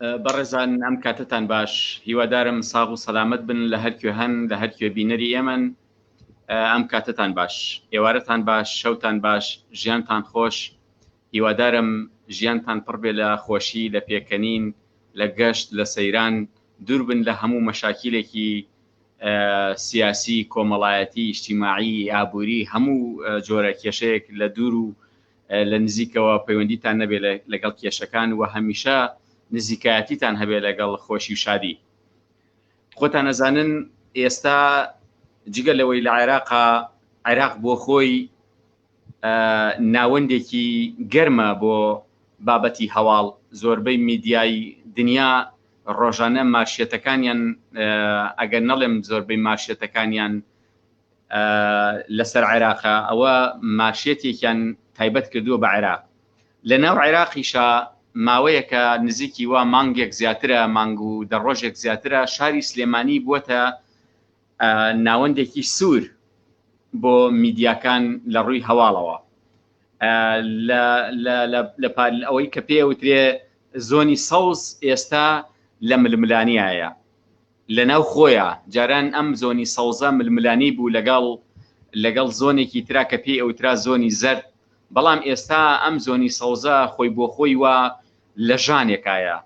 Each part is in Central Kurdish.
بەڕێزان ئەم کاتەتان باش هیوادارم ساغ و سەلامەت بن لە هەر کوێ هەن لە هەر کوێ بینەری ئێمەن ئەم کاتەتان باش ئێوارەتان باش شەوتان باش ژیانتان خۆش هیوادارم ژیانتان پڕ بێ لە خۆشی لە پێکەنین لە گەشت لە سەیران دوور بن لە هەموو مەشاکیلێکی سیاسی کۆمەڵایەتی ئیجتیماعی ئابووری هەموو جۆرە کێشەیەک لە دوور و لە نزیکەوە پەیوەندیتان نەبێت لەگەڵ کێشەکان و هەمیشە نزیکایەتیتان هەبێت لەگەڵ خۆشی و شادی. خۆتان ئەزانن ئێستا جگە لەوەی لە عێراقا عێراق بۆ خۆی ناوەندێکی گەرمە بۆ بابەتی هەواڵ زۆربەی میدیای دنیا ڕۆژانە ماشیەتەکانیان ئەگەر نەڵێم زۆربەی ماشیەتەکانیان لەسەر عێراقە ئەوە ماشێتێکیان تایبەت کردووە بە عێراق لە ناو عێراقیشا ماوەیەکە نزیکی وا مانگێک زیاترە مانگ و دە ڕۆژێک زیاترە شاری سلێمانی بووەتە ناوەندێکی سوور بۆ میدیاکان لە ڕووی هەواڵەوە لە ئەوەی کە پێوترێ زۆنی سەوز ئێستا لە ململانیایە لەناو خۆیا، جاران ئەم زۆنی سەوزە ململانێی بوو لەگەڵ لەگەڵ زۆنێکی ترا کە پێی ئەوترا زۆنی زەرد، بەڵام ئێستا ئەم زۆنی سەوزە خۆی بۆ خۆی وا لە ژانێکایە،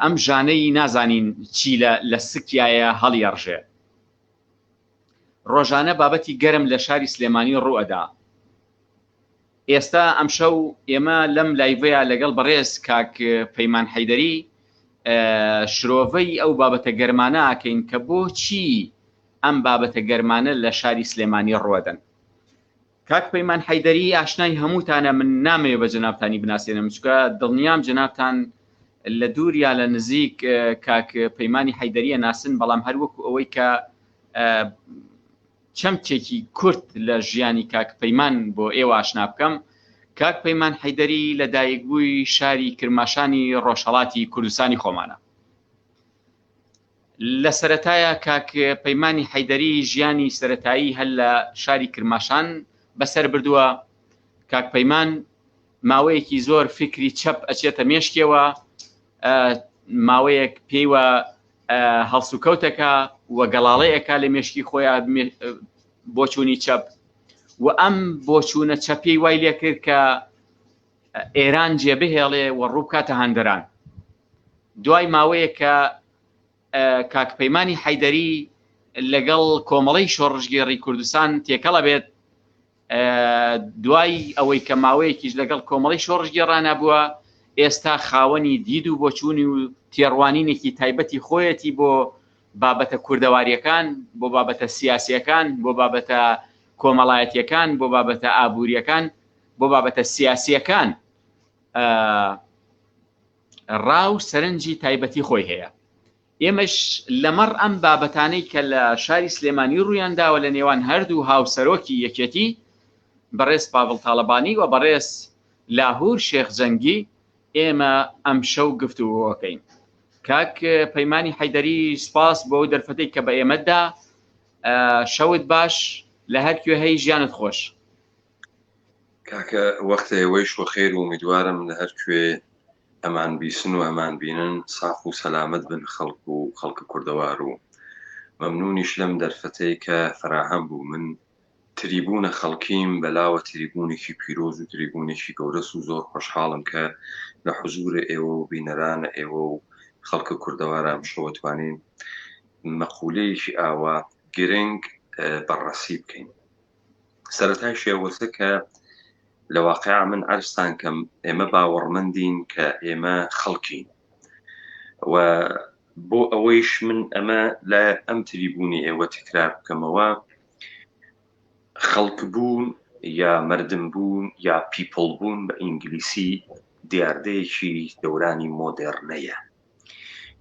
ئەم ژانەی نازانین چی لە لە سکیایە هەڵیەڕژێ. ڕۆژانە بابەتی گەرم لە شاری سلێمانی ڕوو ئەدا. ئێستا ئەمشەو ئێمە لەم لایڤەیا لەگەڵ بەڕێز کاک پەیمان حەیدەری شرۆڤەی ئەو بابەتە گەرمانە ئەکەین کە بۆچی ئەم بابەتە گەرمانە لە شاری سلێمانی ڕوەدەن. کاک پەیمان حەیدەری ئاشنای هەمووتانە من نامەوێ بە جەنابتانی بناسێنم چونکە دڵنیام جەنابتان لە دوور یا لە نزیک کاک پەیمانی حەیدەریە ناسن بەڵام هەر وەکو ئەوەی کە چەمکێکی کورت لە ژیانی کاک پەیمان بۆ ئێوە ئاشنا بکەم. کاک پەیمان حەیدەری لە دایکبووی شاری کرماشانی ڕۆژهەڵاتی کوردستانی خۆمانە. لە سەرەتایا کاک پەیمانی حەیدەری ژیانی سەرەتایی هەر لە شاری کرماشان بەسەر بردووە. کاک پەیمان ماوەیەکی زۆر فیکری چەپ ئەچێتە مێشکیەوە، ماوەیەک پێیوە هەڵسوکەوتەکە و گەڵاڵەیەکە لە مێشکی خۆیان بۆچوونی چەپ و ئەم بۆچوونە چەپی وای لێکرد کە ئێران جێبهێڵێ و ڕووبکاتە هەندەران دوای ماوەیەک کە کاک پەیمانی حەیدەری لەگەڵ کۆمەڵەی شۆڕشگێڕی کوردستان تێکەڵە بێت دوای ئەوەی کە ماوەیەکیش لەگەڵ کۆمەڵی شۆڕشگێڕانە بووە، ئێستا خاوەنی دید و بۆچوونی و تێڕوانینێکی تایبەتی خۆیەتی بۆ بابەتە کوردەوارییەکان، بۆ بابەتە سیاسییەکان، بۆ بابەتە کۆمەڵایەتییەکان، بۆ بابەتە ئابوورییەکان، بۆ بابەتە سیاسییەکان ڕا و سەرنجی تایبەتی خۆی هەیە. ئێمەش لەمەڕ ئەم بابەتانەی کە لە شاری سلێمانی ڕوویان داوە لە نێوان هەردوو هاوسەرۆکی یەکێتی بەڕێز پاڤڵ تاڵەبانی و بەڕێز لاهور شێخ جەنگی ئێمە ئەمشەو گفتوگۆکەین. کاک پەیمانی حەیدەری سوپاس بۆ ئەو دەرفەتەی کە بە ئێمەت دا. شەوت باش لە هەر کوێ هەی ژیانت خۆش. کاکە وەختە ئێوەیش وەخێر و ئومیدوارم لە هەر کوێ ئەمان بیسن و ئەمان بینن ساخ و سەلامەت بن خەڵک و خەڵکە کوردەوار و مەمنونیش لەم دەرفەتەی کە فەراهەم بوو من تریبوونە خەڵکیم بەلاوە تریبوونێکی پیرۆز و تریبوونێکی گەورەس و زۆر خۆشحاڵم کە لە حزوور ئێوە و بینەرانە ئێوە و خەڵکە کوردەوارە ئەمشەوە توانین مەقولەیەکی ئاوا گرنگ بەڕەسی بکەین. سەرەتای شێوەسە کە لە واقع من عەرزتان کەم ئێمە باوەڕمەندین کە ئێمە خەڵکین و بۆ ئەوەیش من ئەمە لە ئەم تریبوونی ئێوە تکرار بکەمەوە خەڵک بوون یا مردم بوون یا پیپڵ بوون بە ئینگلیسی دیاردەیەکی دەورانی مۆدێرنەیە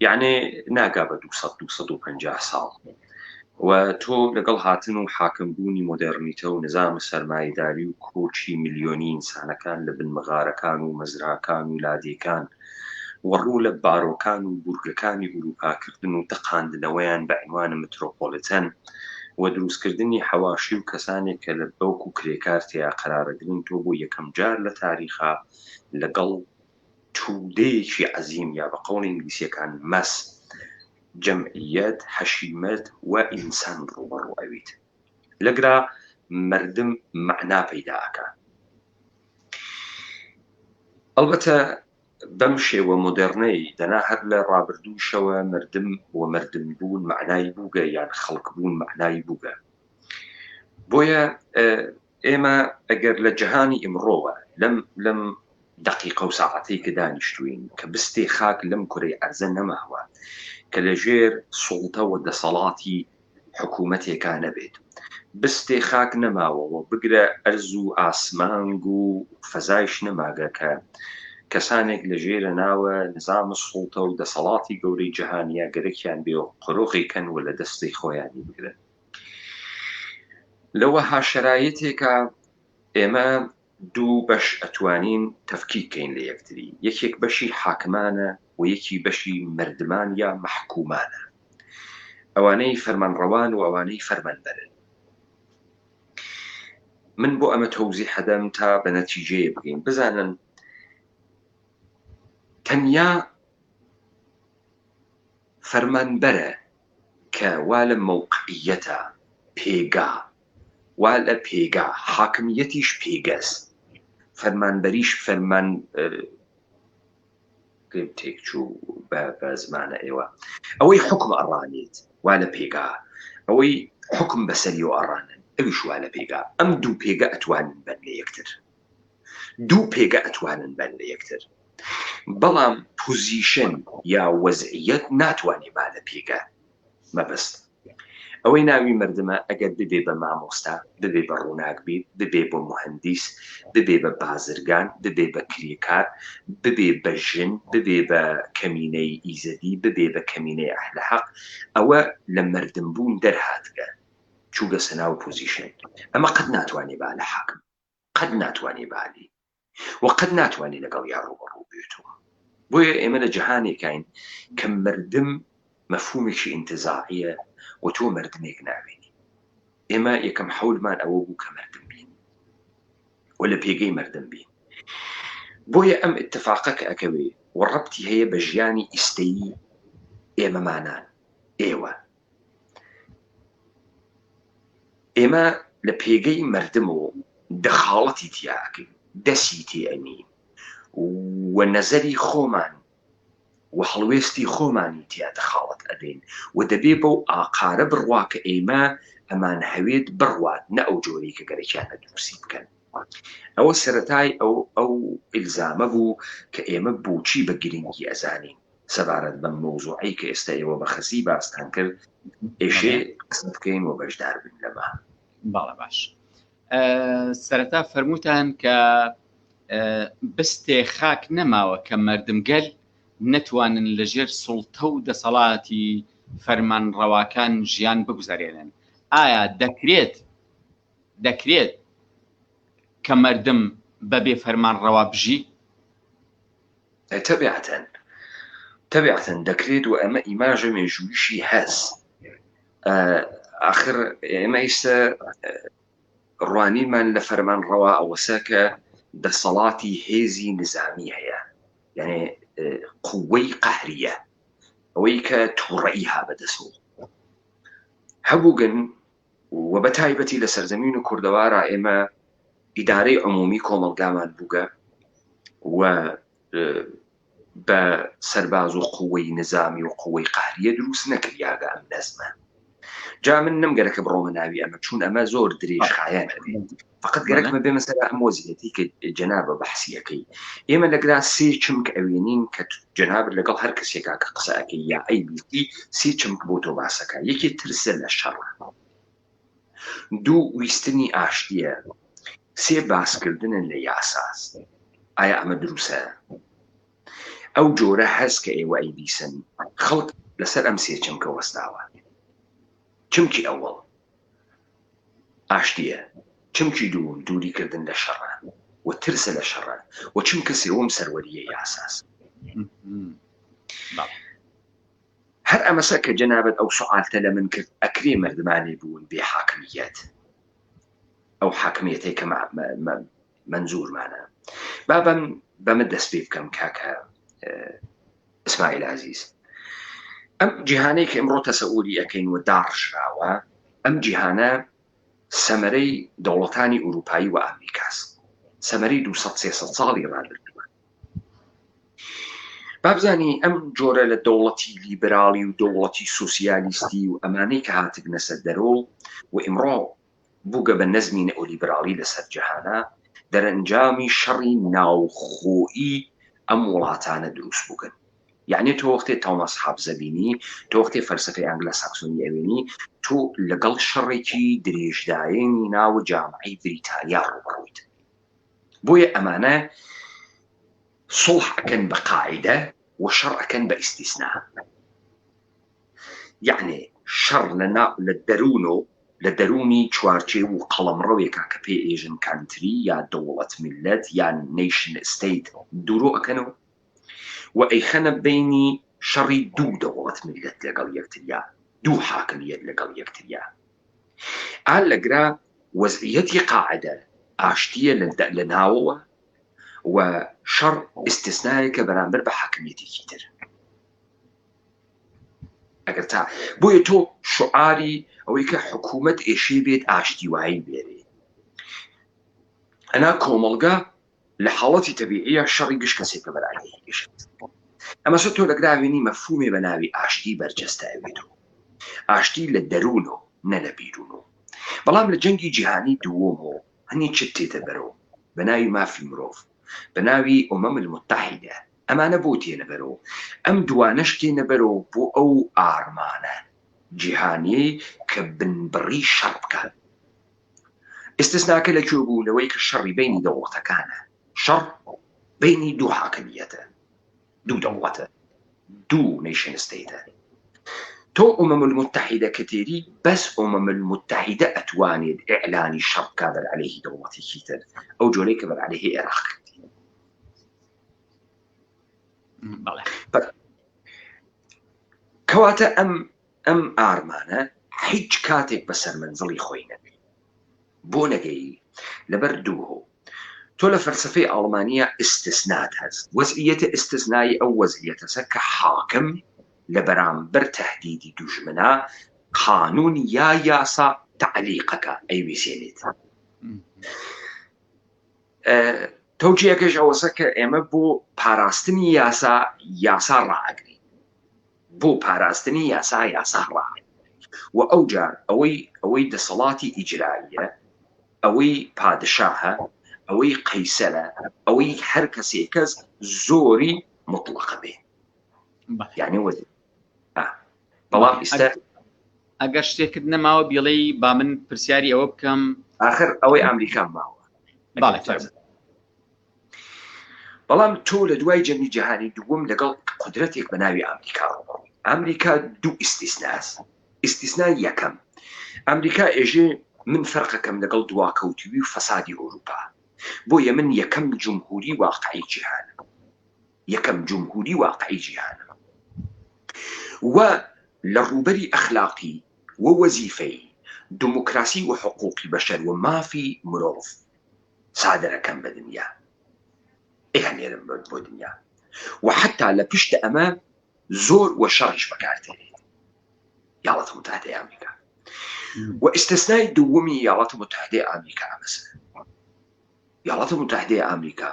یعنی ناگا بە 200 250 ساڵ و تۆ لەگەڵ هاتن و حاکم بوونی مۆدێڕنیتە و نزام سەرمایەداری و کۆچی ملیۆنی ئینسانەکان لە بن مغارەکان و مەزراکان و لادێکان و ڕوو لە بارۆکان و بورگەکانی ئورووپا کردن و تەقاندنەوەیان بە عینوان مترۆپۆلیتەن و دروستکردنی حەواشی و کەسانێک کە لە بەوکو کرێکار تێیا قەرارەگرن تۆ بۆ یەکەم جار لە تاریخا لەگەڵ. توودەیەکی عەزیم یا بە قەوڵی ئینگلیسیەکان mass جەمعیەت، حەشیمەت و ئینسان ڕووبەڕوو ئەویت. لەگرا مەردم مەعنا پەیدا ئەکا. ئەڵبەتە بەم شێوە مۆدێڕنەی دەنا هەر لە ڕابردووشەوە مەردم و مەردم بوون مەعنای بووگە یان خەڵک بوون مەعنای بووگە. بۆیە ئێمە ئەگەر لە جەهانی ئیمڕۆوە لەم لەم دەقیقە و ساعەتەی کە دانیشتووین کە بستێ خاک لەم کورەی ئەرزە نەماوە کە لە ژێر سوڵتە و دەسەڵاتی حکوومەتێکا نەبێت بستێ خاک نەماوە و بگرە ئەرز و ئاسمانگ و فەزایش نەماگە کە کەسانێک لە ژێرە ناوە نزام سوڵتە و دەسەڵاتی گەورەی جەهانیە گەرەکیان بێ و قۆرغی کەن و لە دەستی خۆیانی بگرن. لە وەها شەرایتێکا ئێمە دوو بەش ئەتوانین تەفکیک کەین لە یەکتری، یەکێک بەشی حاکمانە و یەکی بەشی مەردمان یا مەحکومانە، ئەوانەی فەرمانڕەوان و ئەوانەی فەرمانبەرن. من بۆ ئەمە تەوزیح ئەدەم تا بە نەتیجەیە بگەین. بزانن تەنیا فەرمانبەرە کە وا لە مەوقعیەتە، پێگا، وا لە پێگا، حاکمیەتیش پێگەس، فەرمانبەریش فەرمان پێم تێکچوو بە بە زمانە ئێوە ئەوەی حکم ئەڕانێت وا لە پێگا ئەوەی حکم بەسەریەوە ئەڕانن ئەویش وا لە پێگا ئەم دوو پێگە ئەتوانن بەن لە یەکتر دوو پێگە ئەتوانن بەن لە یەکتر بەڵام position یا وەزعیەت ناتوانێ با لە پێگە مەبەست ئەوەی ناوی مردمە ئەگەر ببێ بە مامۆستا ببێ بە ڕووناکبیر ببێ بە موهەندیس ببێ بە بازرگان ببێ بە کرێکار ببێ بە ژن ببێ بە کەمینەی ئیزەدی ببێ بە کەمینەی ئەهلە حەق ئەوە لە مردم بوون دەرهاتگە چووگەسە ناو position ئەمە قەت ناتوانێ با لە حاکم قەت ناتوانێ بالی و قەت ناتوانێ لەگەڵیا ڕووبەڕوو بێتەوە. بۆیە ئێمە لە جەهانێکاین کە مردم مەفهومێکی ئینتزاعیە و تۆ مردمێک ناوێنی. ئێمە یەکەم حەولمان ئەوە بوو کە مردم بین و لە پێگەی مردم بین. بۆیە ئەم ئیتفاقە کە ئەکەوێ و ڕەبتی هەیە بە ژیانی ئیستەیی ئێمەمانان، ئێوە، ئێمە لە پێگەی مەردم و دەخاڵەتی تیا ئەکەین، دەسی تێ ئەنین و نەزەری خۆمان و هەڵوێستی خۆمانی تیا دەخاڵەت ئەدەین و دەبێ بەو ئاقارە بڕوا کە ئێمە ئەمانهەوێت بڕوات نە ئەو جۆرەی کە گەرەکیانە دروستی بکەن. ئەوە سەرەتای ئەو ئەو ئیلزامە بوو کە ئێمە بۆچی بە گرنگی ئەزانین سەبارەت بەم مەوزوعەی کە ئێستا ئێوە بە خەسی باستان کرد ئێشێ قسە بکەین و بەشدار بین لەمە. بەڵێ باش سەرەتا فەرمووتان کە بستێ خاک نەماوە کە مردمگەل نەتوانن لەژێر سوڵتە و دەسەڵاتی فەرمانڕەواکان ژیان بگوزەرێنن ئایا دەکرێت دەکرێت کە مەردم بەبێ فەرمانڕەوا بژی؟ تەبیعەتەن تەبیعەتەن دەکرێت و ئەمە ئیماژە مێژوویشی هەس ئاخر ئێمە ئیستا ڕوانینمان لە فەرمانڕەوا ئەوەسە کە دەسەڵاتی هێزی نزامی هەیە یعنی قوەی قەهریە ئەوەی کە تووڕەیی ها بەدەسەوە هەبووگن و بە تایبەتی لە سەرزەمین و کوردەوارا ئێمە ئیدارەی عمومی کۆمەڵگامان بووگە و بە سەرباز و قوەی نزامی و قوەی قەهریە دروست نەکریاگە ئەم نەزمە جا من نەمگەرەکە بڕۆمە ناوی ئەمە چون ئەمە زۆر درێژخایەن ئەبێت فقط گەرەکمە بێمە سەر ئەم وەزیەتی کە جەنابە بەحسیەکەی ئێمە لەگرا سێ چمک ئەوێنین کە جەنابت لەگەڵ هەر کەسێکا کە قسە ئەکەی یا ئەی بیتی سێ چمک بۆ تۆ باسەکە یەکێ ترسە لە شەڕ دوو ویستنی ئاشتیە سێ باسکردنن لە یاساس ئایا ئەمە دروسە ئەو جۆرە هەست کە ئێوە ئەیبیسن خەڵک لەسەر ئەم سێ چەمکە وەستاوە چمکی ئەوەڵ ئاشتییە، چمکی دووم دووری کردن لە شەڕە و ترسە لە شەڕە و چمکە سێوەم سەروەرییە یاساس. هەر ئەمەسە کە جەنابت ئەو سوعالتە لە من کرد ئەکرێ مەردمانێ بوون بێ حاکمییەت ئەو حاکمیەتەی کە مەنزورمانە با بەم بەمە دەست پێ بکەم کاکە. ئیسماعیل ئازیز ئەم جیهانەی کە ئمڕۆ تەسەوری ئەەکەین و داڕژراوە ئەم جیهانە سەمەرەی دەوڵەتانی ئوروپایی و ئەمریکاس سەمەرەی 200 300 ساڵی ڕابردووە بابزانی ئەم جۆرە لە دەوڵەتی لیبراڵی و دەوڵەتی سوسیالیستی و ئەمانەی کە هاتگنە سەر دەرۆ و ئیمڕۆ بووگە بە نەزمی نئۆلیبراڵی لەسەر جەهانا، دەرەنجامی شەڕی ناوخۆیی ئەم وڵاتانە دروست بووگن. یەعنی تۆ وەختێ تۆماس هابز ئەبینی، تۆ وەختێ فەلسەفەی ئانگلە ساکسۆنی ئەوێنی، تۆ لەگەڵ شەڕێکی درێژدایەنی ناو جامعەی بریتانیا ڕووبەڕوویت. بۆیە ئەمانە سوڵح ئەکەن بە قاعیدە و شەڕ ئەکەن بە ئیستیسنا. یەعنێ شەڕ لە نا لە دەروونۆ لە دەروونی چوارچێو و قەڵەمڕەوێکا کە پێ ئێژن country یا دەوڵەت میللەت یان nation state دوورۆ ئەکەنەو و ئەیخەنە بەینی شەڕی دوو دەوڵەت میللەت لەگەڵ یەکتریا دوو حاکمییەت لەگەڵ یەکتریا ئا لەگرا وەزعییەتی قاعدە ئاشتییە لە لە ناوەوە و شەڕ ئیستسنایەکە بەرامبەر بە حاکمییەتێکی تر. ئەگەر تا بۆیە تۆ شعاری ئەوەی کە حکوومەت ئێشێ بێت ئاشتیوایی بێرێ ئەنا کۆمەڵگا لە حاڵەتی تەبیعیە شەڕی گشت کەسێکە بەرامبەر گشت ئەمەسە تۆ لەگراوێنی مەفهومێ بە ناوی ئاشتی بەرجەستە ئەوێتەوە ئاشتی لە دەروونەوە نە لە بیرونەوە بەڵام لە جەنگی جیهانی دووەمەوە هەنی چت تێتە بەرەوە بە ناوی مافی مرۆڤ بە ناوی ئومەم المتحدە ئەمانە بۆ تێنە بەرەوە؟ ئەم دوانەش تێنە بەرەوە بۆ ئەو ئارمانە جیهانیەی کە بنبڕی شەڕ بکات. ئیستسناکە لە کوێ بوو؟ لەوەی کە شەڕی بەینی دەوڵەتەکانە، شەڕ بەینی دوو حاکمیەتە، دوو دەوڵەتە، دوو nation state ە. تۆ ئومەم المتحدە کە تێری بەس ئومەم المتحدە ئەتوانێت ئیعلانی شەڕ بکا بەر عەلەیهی دەوڵەتێکی تر، ئەو جۆرەی کە بەر عەلەیهی عێراق کردی. کەواتە ئەم ئەم ئارمانە هیچ کاتێک بەسەر منزڵی خۆی نەگەی بۆ نەگەی لەبەر دوو هۆ تۆ لە فەلسفەی ئاڵمانیە ئیستسنات هەست وەزعیەتە ئیستسنایی ئەو وەزعیەتەسە کە حاکم لە بەرامبەر تهدیدی دوژمنا قانون یا یاسا تەعلیقەکە ئەیویسێنێت تەوجیەکەش ئەوەسە کە ئێمە بۆ پاراستنی یاسا یاسا ڕائەگرین بۆ پاراستنی یاسا یاسا ڕا و ئەو جار ئەوەی ئەوەی دەسەڵاتی ئیجراییە ئەوەی پادشاهە ئەوەی قەیسەرە ئەوەی هەر کەسێ کەس زۆری مطلقە بێ یعنی وەزیر بەڵام ئیستا ئەگەر شتێکت نەماوە بیڵێی با من پرسیاری ئەوە بکەم ئاخر ئەوەی ئەمریکا ماوە بەڵام تۆ لە دوای جەنگی جیهانی دووەم لەگەڵ قدرەتێک بە ناوی ئەمریکا ڕووبەڕووی ئەمریکا دوو ئیستیسناس ئیستیسنا یەکەم ئەمریکا ئێژێ من فەرقەکەم لەگەڵ دواکەوتوی و فەسادی ئەوروپا بۆیە من یەکەم جمهوری واقعی جیهانم یەکەم جمهوری واقعی جیهانە و لە ڕووبەری ئەخلاقی و وەزیفەیی، دموکراسی و حقوقی بەشەر و مافی مرۆڤ سادرەکەم بە دنیا، ئەیاننێرم بۆ دنیا و حەتا لە پشت ئەمە زۆر و شەڕیش بەکار دێنێت ایالات متحدە ئامریکا و ئیستسنای دووەمی ایالات متحدە ئامریکا ئەمەسە ایالات متحدە ئامریکا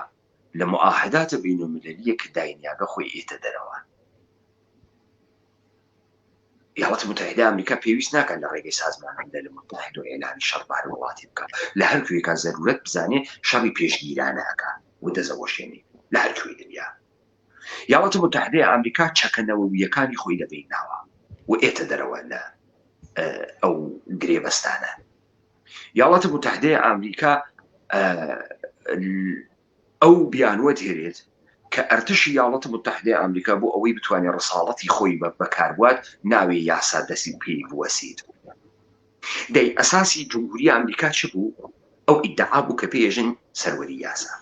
لە معاهدات بین المللیە کە داینیاگە خۆی ئێتە دەرەوە. ایالات متحدە ئەمریکا پێویست ناکات لە ڕێگەی سازمان ملل متحد و ئێلانی شەڕ بە هەر وڵاتی بکات لە هەر کوێکا زەرورەت بزانێ شەڕی پێشگیرانە ئەکا و دەزەوەشێنێ لە هەر کوێی دنیا. ایالات متحدە ئەمریکا چەکە نەوەوییەکانی خۆی لە بەین ناوە و ئێتە دەرەوە لە ئەو گرێبەستانە. ایالات متحدە ئەمریکا ئەو بیانوە دێرێت کە ئەرتشی ایالات متحدە ئەمریکا بۆ ئەوەی بتوانێت ڕساڵەتی خۆی بە بەکاربوات ناوێ یاسا دەسی پێی بوەسیت. دەی ئەساسی جمهوری ئەمریکا چ بوو؟ ئەو ئیدعا بوو کە پێژن سەروەری یاسا.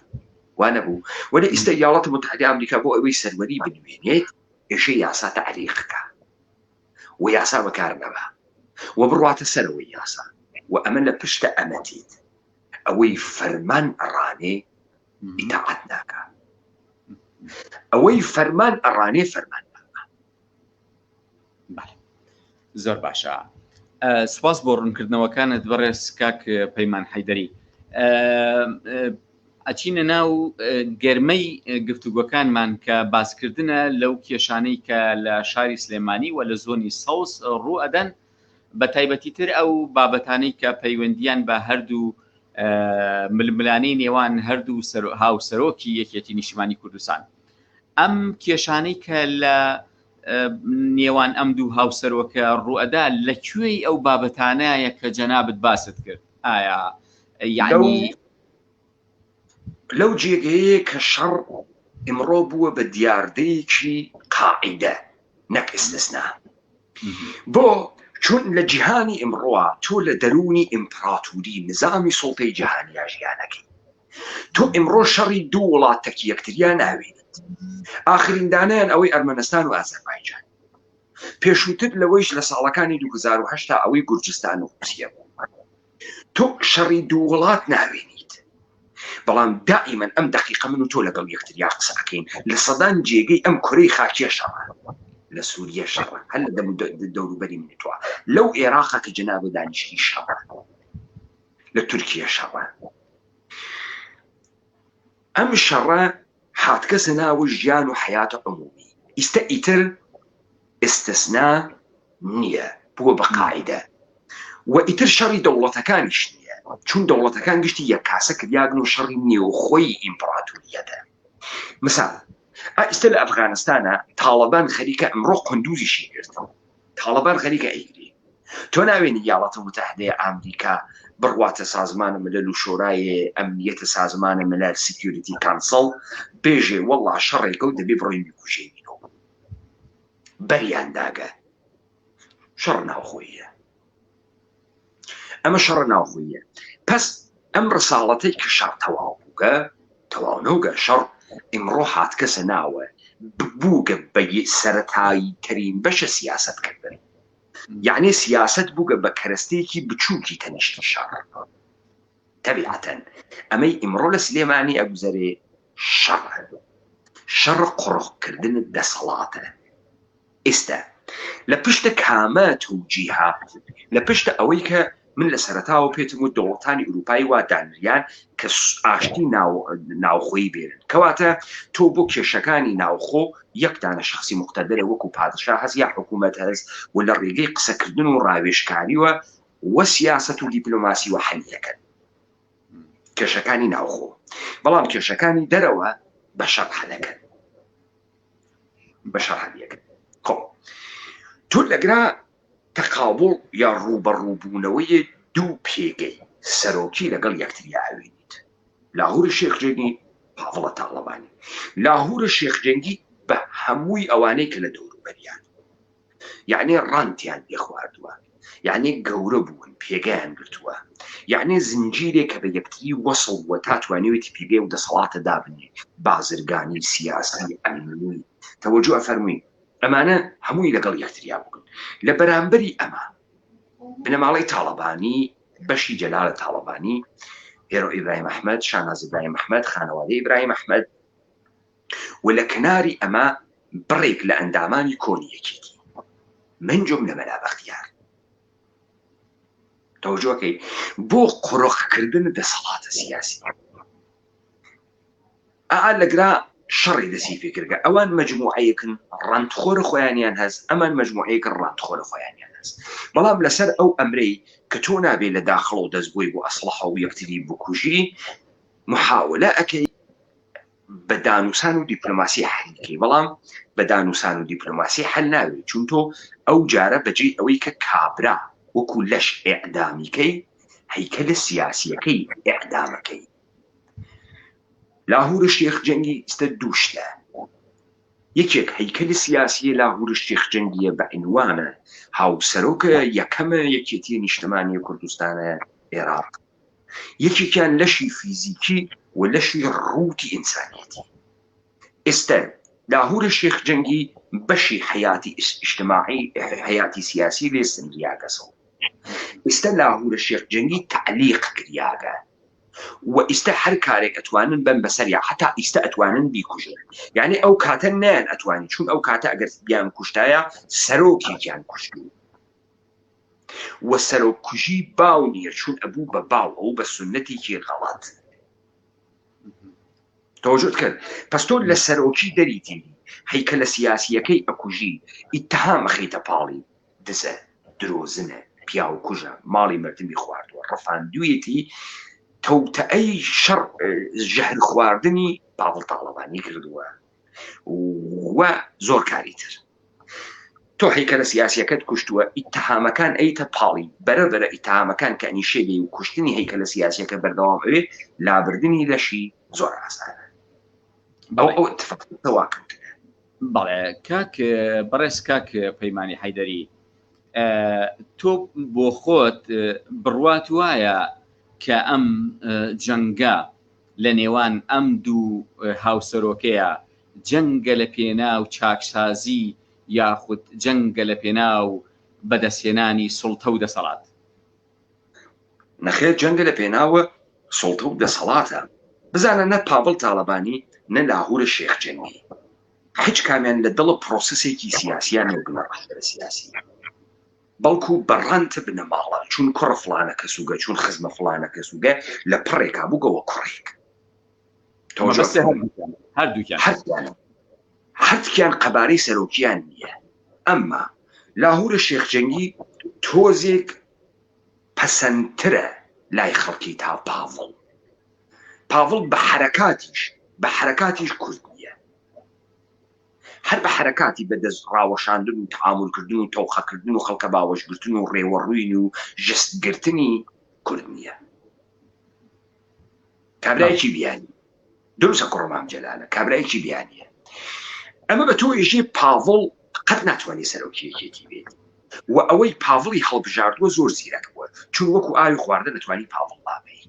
وا نەبوو؟ وەلێ ئیستا ایالات متحدە ئەمریکا بۆ ئەوەی سەروەری بنوێنێت ئێژێ یاسا تەعلیق کا و یاسا بەکار نەبا و بڕواتە سەرەوەی یاسا و ئەمە لە پشتە ئەمە تێت. ئەوەی فەرمان ئەڕانێ ئیتاعەت ناکا. ئەوەی فەرمان ئەڕانێ فەرمان زۆر باشە سپاس بۆ ڕوونکردنەوەکانت بەڕێز کاک پەیمان حەیدەری ئەچینە ناو گەرمەی گفتوگۆکانمان کە باسکردنە لەو کێشانەی کە لە شاری سلێمانی و لە زۆنی سەوز ڕوو ئەدەن بە تایبەتی تر ئەو بابەتانەی کە پەیوەندیان بە هەردوو ململانێی نێوان هەردوو هاوسەرۆکی یەکێتی نیشتیمانی کوردستان ئەم کێشانەی کە لە نێوان ئەم دوو هاوسەرۆکە ڕوئەدا لە کوێی ئەو بابەتانایە کە جەنابت باست کرد ئایا یعنی لەو جێگەیە کە شەڕ ئیمڕۆ بووە بە دیاردەیەکی قاعیدە نەک ئیستسنا بۆ چون لە جیهانی ئیمڕۆوە تۆ لە دەروونی ئیمپڕاتوری نزامی سوڵتەی جیهانیا ژیانەکەی تۆ ئیمڕۆ شەڕی دوو وڵات تەکی یەکتریا ناوێنیت ئاخرین دانیان ئەوەی ئەرمەنستان و ئازەربایجان پێشووتر لەوەیش لە ساڵەکانی 2010 ئەوەی گورجستان و رووسیە بوو تۆ شەڕی دوو وڵات ناوێنیت بەڵام دائیمەن ئەم دەقیقە من و تۆ لەگەڵ یەکتریا قسە ئەکەین لە سەدان جێگەی ئەم کورەی خاکیە شەڕە لە سووریە شەڕە هەر لە دەم دەوروبەری من تۆ لەو ئێراقە کە جەنابە دانیشتی شەڕە لە تورکیە شەڕە ئەم شەڕە هاتکەسە ناو ژیان و حیات عمومی ئیستە ئیتر ئیستسنا نییە بووە بە قاعیدە و ئیتر شەڕی دەوڵەتەکانیش نییە چون دەوڵەتەکان گشتی یەک کاسە کریاگن و شەڕی نێوخۆی ئیمپراتوریەتە مثال ئیستە لە ئەفغانستانە تاڵەبان خەریکە ئەمڕۆ قندوزیشی گرت تاڵەبان خەریکە ئەیگری تۆ ناوێنی یاڵەتە متحدەیە ئامریکا بڕواتە سازمانە ملل و شۆرای ئەمنیەتە سازمانە ملل Security Council بێژێ وەڵا شەڕێکە و دەبێ بڕۆین بیکوژێنینەوە بەریان داگە شەڕ ناوخۆییە ئەمە شەڕ ناوخۆییە پس ئەم ڕساڵەتەی کە شەڕ تەواو بووگە تەواو نەوگە شەڕ ئیمڕۆ هاتکەسە ناوە بووگە بە سەتایی تەرین بەشە سیاست کردن یعنی سیاست بووگە بە کەرەستەیەکی بچووکی تەنیشتی شەڕ تەبیعەتەن ئەمەی ئیمڕۆ لە سلێمانی ئەگوزەرێ شەڕە شەڕ قڕخکردن دەسەڵاتە ئێستا لە پشتە کامە تەوجیهە لە پشتە ئەوەی کە من لە سەرەتاوە پێتم و دەوڵەتانی ئوروپایی وا دانریان کە ئاشتی ناوخۆیی بێنن کەواتە تۆ بۆ کێشەکانی ناوخۆ یەک دانە شخصی مقتدرە وەکو پادشا هەست یا حکوومەت هەست و لە ڕێگەی قسەکردن و ڕاوێژکاریوە و سیاسەت و دیپلۆماسی وە حەلیەکەن کێشەکانی ناوخۆ بەڵام کێشەکانی دەرەوە بە شەڕ حەلەکەن بە شەڕ حەلیەکەن خۆ تۆ لەگرا تەقابڵ یا ڕووبەڕووبوونەوەی دوو پێگەی سەرۆکی لەگەڵ یەکتری ئاوێنیت لاهور شێخ جەنگی پاڤڵە تاڵەبانی لاهور شێخ جەنگی بە هەمووی ئەوانەی کە لە دەوروبەریان یەعنی ڕانتیان پێ خواردووە، یەعنی گەورە بوون، پێگەیان گرتووە، یەعنی زنجیرێک کە بە یەکتری وەسڵ بووە تا توانیوێتی پێگەی و دەسەڵاتە دابنێ، بازرگانی، سیاسی، ئەمنی، تەوەجۆ ئەفەرمووی ئەمانە هەمووی لەگەڵ یەکتریا بوون. لە بەرامبەری ئەمە بنەماڵەی تاڵەبانی، بەشی جەلالە تاڵەبانی، هێرۆ ئیبراهیم ئەحمەد، شاناز ئیبراهیم ئەحمەد، خانەوادەی ئیبراهیم ئەحمەد و لە کەناری ئەمە بڕێک لە ئەندامانی کۆنی یەکێتی من جملە مەلا بەختیار تەوجۆکەی بۆ قڕخکردن دەسەڵاتە سیاسی ئا لەگرا شەڕی دەسی پێکردگە ئەوان مجموعەیەکن ڕەنتخۆر خۆیانیان هەست ئەمان مجموعەیەکە ڕانتخۆرە خۆیانیان هەست بەڵام لەسەر ئەو ئەمرەی کە تۆ نابێ لە داخڵ و دەستبووی بۆ ئەسڵحە و یەکتری بکوژی محاولە ئەەکەی بە دانوسان و دیپلۆماسی حەلی کەی بەڵام بە دانوسان و دیپلۆماسی حەل ناوێ چون تۆ ئەو جارە بەجێی ئەوەی کە کابرا وەکو لەش ئێعدامی کەی هەیکەلە سیاسیەکەی ئێعدامەکەی لاهور شێخ جەنگی ئیستە دوو شتە یەکێک هەیکەل سیاسیە لاهور شێخ جەنگیە بە عنوانە هاوسەرۆکە یەکەمە یەکێتیە نیشتمانیە کوردستانە عێراق یەکێکیان لەشی فیزیکی و لەشی ڕووتی ئینسانیەتی. ئێستە لاهورە شێخ جەنگی بەشی حەیاتی ئیجتماعی حەیاتی سیاسی لێ سندریاگەسەو. ئێستە لاهورە شێخ جەنگی تەعلیق کریاگە. و ئیستا هەر کارێک ئەتوانن بەن بەسەریا حتا ئیستا ئەتوانن بیکوژن یعنی ئەو کاتە نیان ئەتوانی چون ئەو کاتە ئەگەر بیان کوشتایە سەرۆکێکیان کوشتوو و سەرۆک کوژی باو نییە چون ئەبوو بە باو ئەو بە سنەتێکی غەڵات تەوەجوت کرد پس تۆ لە سەرۆکی دەری تێری هەیکەلە سیاسیەکەی ئەکوژی ئیتهام ئەخەیتە پاڵی دزە درۆزنە پیاو کوژە ماڵی مردمی خواردووە ڕفاندویەتی تەوتەئەی شەڕ ژەهر خواردنی پاڤڵ تاڵەبانی کردووە و زۆر کاری تر تۆ هەیکەلە سیاسیەکەت کوشتووە ئیتهامەکان ئەیتە پاڵی بەرە بەرە ئیتهامەکان کە ئەنیشێ بێ و کوشتنی هەیکەلە سیاسیەکە بەردەوام ئەوێ لابردنی لەشی زۆر ئاسانە ئەو ئەو اتفاقەوە کەوتنە. بەڵێ کاک بەڕێز کاک پەیمانی حەیدەری تۆ بۆ خۆت بڕوات وایە کە ئەم جەنگە لە نێوان ئەم دوو هاوسەرۆکەیە جەنگە لە پێناو چاکسازی یاخود جەنگە لە پێناو بەدەستهێنانی سوڵتە و دەسەڵات؟ نەخێر جەنگە لە پێناو سوڵتە و دەسەڵاتە. بزانە نە پاڤڵ تاڵەبانی نە لاهورە شێخ جەنگی هیچ کامیان لە دڵ پرۆسسێکی سیاسیان نەبوونە ڕەهبەرە سیاسی. بەڵکو بە ڕانت بنەماڵە چون کوڕە فڵانە کەسوگە چون خزمە فڵانە کەسوگە لە پڕێکا بووگەوە کوڕێک هەردووکیان هەردووکیان قەبارەی سەرۆکیان نییە ئەمما لاهورە شێخ جەنگی تۆزێک پەسەندترە لای خەڵکی تا پاڤڵ پاڤڵ بە حرەکاتیش بە حرەکاتیش کورد نییە هەر بە حەرەکاتی بە دەست ڕاوەشاندن و تەعامول کردن و تەوقە کردن و خەڵکە باوەش گرتن و ڕێوەڕوین و ژست گرتنی کورد نییە. کابرایەکی بیانی دروستە کوڕە مام جەلالە کابرایەکی بیانیە. ئەمە بە تۆ ئێژێ پاڤڵ قەت ناتوانێت سەرۆکی یەکێتی بێت و ئەوەی پاڤڵی هەڵبژاردووە زۆر زیرەک بووە چون وەکو ئاوی خواردن دەتوانی پاڤڵ لابەی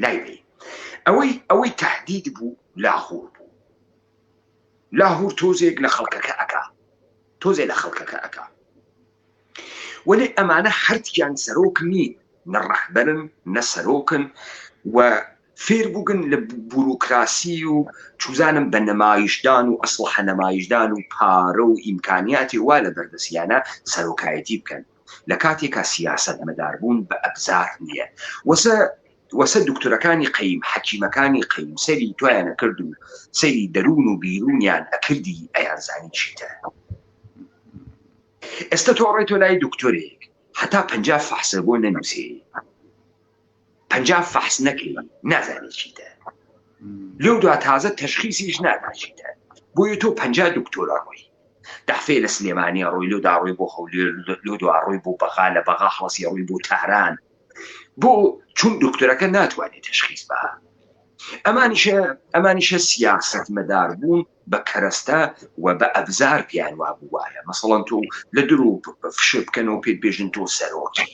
لای بەی ئەوەی ئەوەی تهدید بوو لاهور بوو لاهور تۆزێک لە خەڵکەکە ئەکا تۆزێ لە خەڵکەکە ئەکا وەلێ ئەمانە هەرتیان سەرۆک نین نە ڕەهبەرن نە سەرۆکن و فێر بووگن لە بوروکراسی و چوزانم بە نەمایشدان و ئەسڵحە نەمایشدان و پارە و ئیمکانیاتی وا لە بەردەسیانە سەرۆکایەتی بکەن لە کاتێکا سیاسەتمەداربوون بە ئەبزار نییە. وەسە وەسە دوکتورەکانی قەیم، حەکیمەکانی قەیم سەیری تۆیان ئەکرد و سەیری دەروون و بیروونیان ئەکردی ئەیانزانی چیتە. ئێستە تۆ ئەڕۆیتۆ لای دوکتورێک هەتا 50 فەحسە بۆ نەنووسێ، 50 فەحس نەکەی نازانێ چیتە. لەو دوا تازە تەشخیسیش نادا چیتە. بۆیە تۆ 50 دکتۆر ئەڕۆی. دەحفێ لە سلێمانی ئەڕۆی لۆ داڕۆی بۆ هەولێر لۆ دواڕۆی بۆ بەغا لە بەغا هەڵەسی ئەڕۆی بۆ تاران بۆ چون دکتۆرەکە ناتوانێت تشخیص بە ئەمانیشە ئەمانیشە سیاست مەدار بوون بە کەرەستە و بە ئەبزار پیان وابوو وایە مەسەڵەن تۆ لە درو فشە بکەنەوە پێت بێژن تۆ سەرۆکی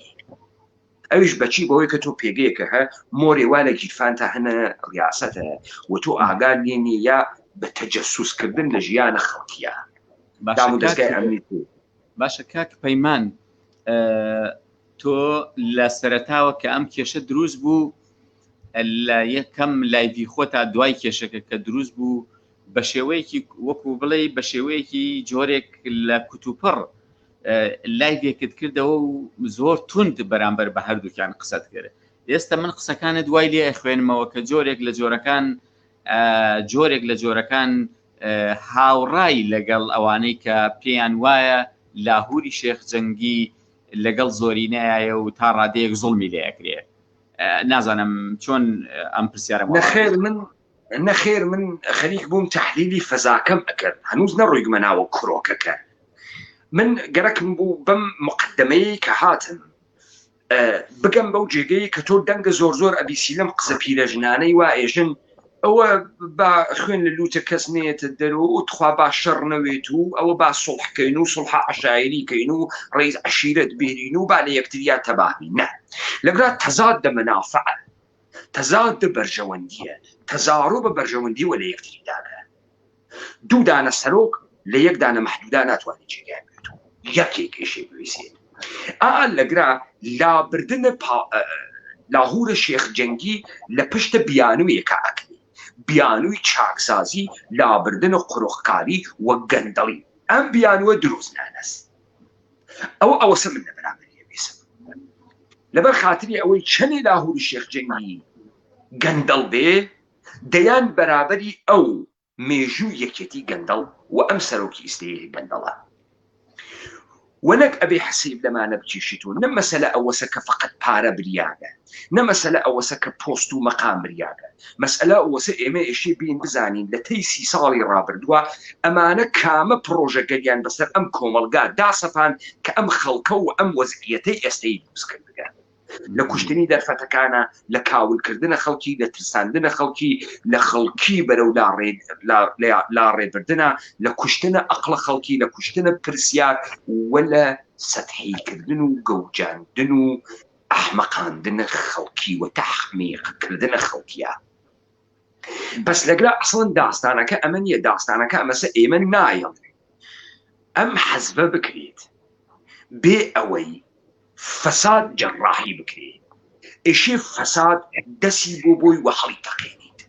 ئەویش بەچی بەوەی کە تۆ پێگەیەکە هە مۆرێ وا لە گیرفانتا هەنە ڕیاسەتە و تۆ ئاگات لێ نییە یا بە تەجەسوس کردن لە ژیانە خەڵکیە دام و دەزگای ئەمنی تۆ. باشە کاک پەیمان تۆ لە سەرەتاوە کە ئەم کێشە دروست بوو لە یەکەم لایڤی خۆتا دوای کێشەکە کە دروست بوو بە شێوەیەکی وەکو بڵێ بە شێوەیەکی جۆرێک لە کوتوپڕ لایڤێکت کردەوە و زۆر توند بەرامبەر بە هەردووکیان قسەت کرد ئێستا من قسەکانت وای لێ خوێنمەوە کە جۆرێک لە جۆرەکان جۆرێک لە جۆرەکان هاوڕای لەگەڵ ئەوانەی کە پێیان وایە لاهوری شێخ جەنگی لەگەڵ زۆرینایە و تا ڕادەیەک زوڵمی لێ ئەکرێ نازانم چۆن ئەم پرسیارە نەخێر من نەخێر من خەریک بووم تەحلیلی فەزاکەم ئەکرد هەنووز نەڕۆیگمە ناوە کرۆکەکە من گەرەکم بوو بەم مقدمەیە کە هاتم بگەم بەو جێگەی کە تۆ دەنگە زۆر زۆر ئەبیسی لەم قسە پیرەژنانەی وا ئێژن ئەوە با خوێن لە لوتە کەس نێتە دەرەوە و تخوا با شەڕ نەوێت و ئەوە با سوڵحکەین و سوڵحە عشایری کەین و ڕیز عشیرەت بێرین و با لە یەکتریا تەباهین نە لەگرا تەزاد دە مەنافع تەزاد دە بەرژەوەندیە تەزارۆ بە بەرژەوەندیوە لە یەکتری داگە دوو دانە سەرۆک لە یەک دانە مەحدودا ناتوانێت جێگای بێت و یەکێک ئێشێ بویسێت ئا لەگرا لابردنە. لاهورە شێخ جەنگی لە پشتە بیانوویەکە ئەکرێ، بیانووی چاکسازی، لابردن قورخکاری و گەندەڵی. ئەم بیانووە دروست نانەس. ئەوە ئەوەسە من لە بەرامبەری ئەویسم. لەبەر خاتری ئەوەی چەنێ لاهوری شێخ جەنگی گەندەڵ بێ، دەیان بەرابەری ئەو مێژووی یەکێتی گەندەڵ و ئەم سەرۆکی ئیستەیه گەندەڵە و نەک ئەبێ حسیب لەمانە بکێشیت و نە مەسەلە ئەوەسە کە فقط پارە بریاگە نە مەسەلە ئەوەسە کە پۆست و مەقام بریاگە مەسئلە ئەوەسە ئێمە ئێشێ بین بزانین لە تەی سی ساڵی ڕابردووە ئەمانە کامە پڕۆژەگەریان بەسەر ئەم کۆمەڵگا داسەپان کە ئەم خەڵکە و ئەم وەزعیەتەی ئێستەی دروست کردگە. لە کوشتنی دەرفەتەکانە، لە کاولکردنە خەڵکی، لە ترساندنە خەڵکی، لە خەڵکی بەرەو لاڕێبردنە، لە کوشتنە ئەقڵە خەڵکی، لە کوشتنە پرسیار و لە سەتحیکردن و گەوجاندن و ئەحمەقاندنە خەڵکی و تەحمیقکردنە خەڵکیە. بەس لەگرا ئەسڵەن داستانەکە ئەمە نییە، داستانەکە ئەمەسە ئێمە نایەڵێ ئەم حەزبە بکرێت بێ ئەوەی فەساد جەڕاحی بکرێ ئێشێ فەساد دەسی بۆ بۆی وە هەڵی تەقێنیت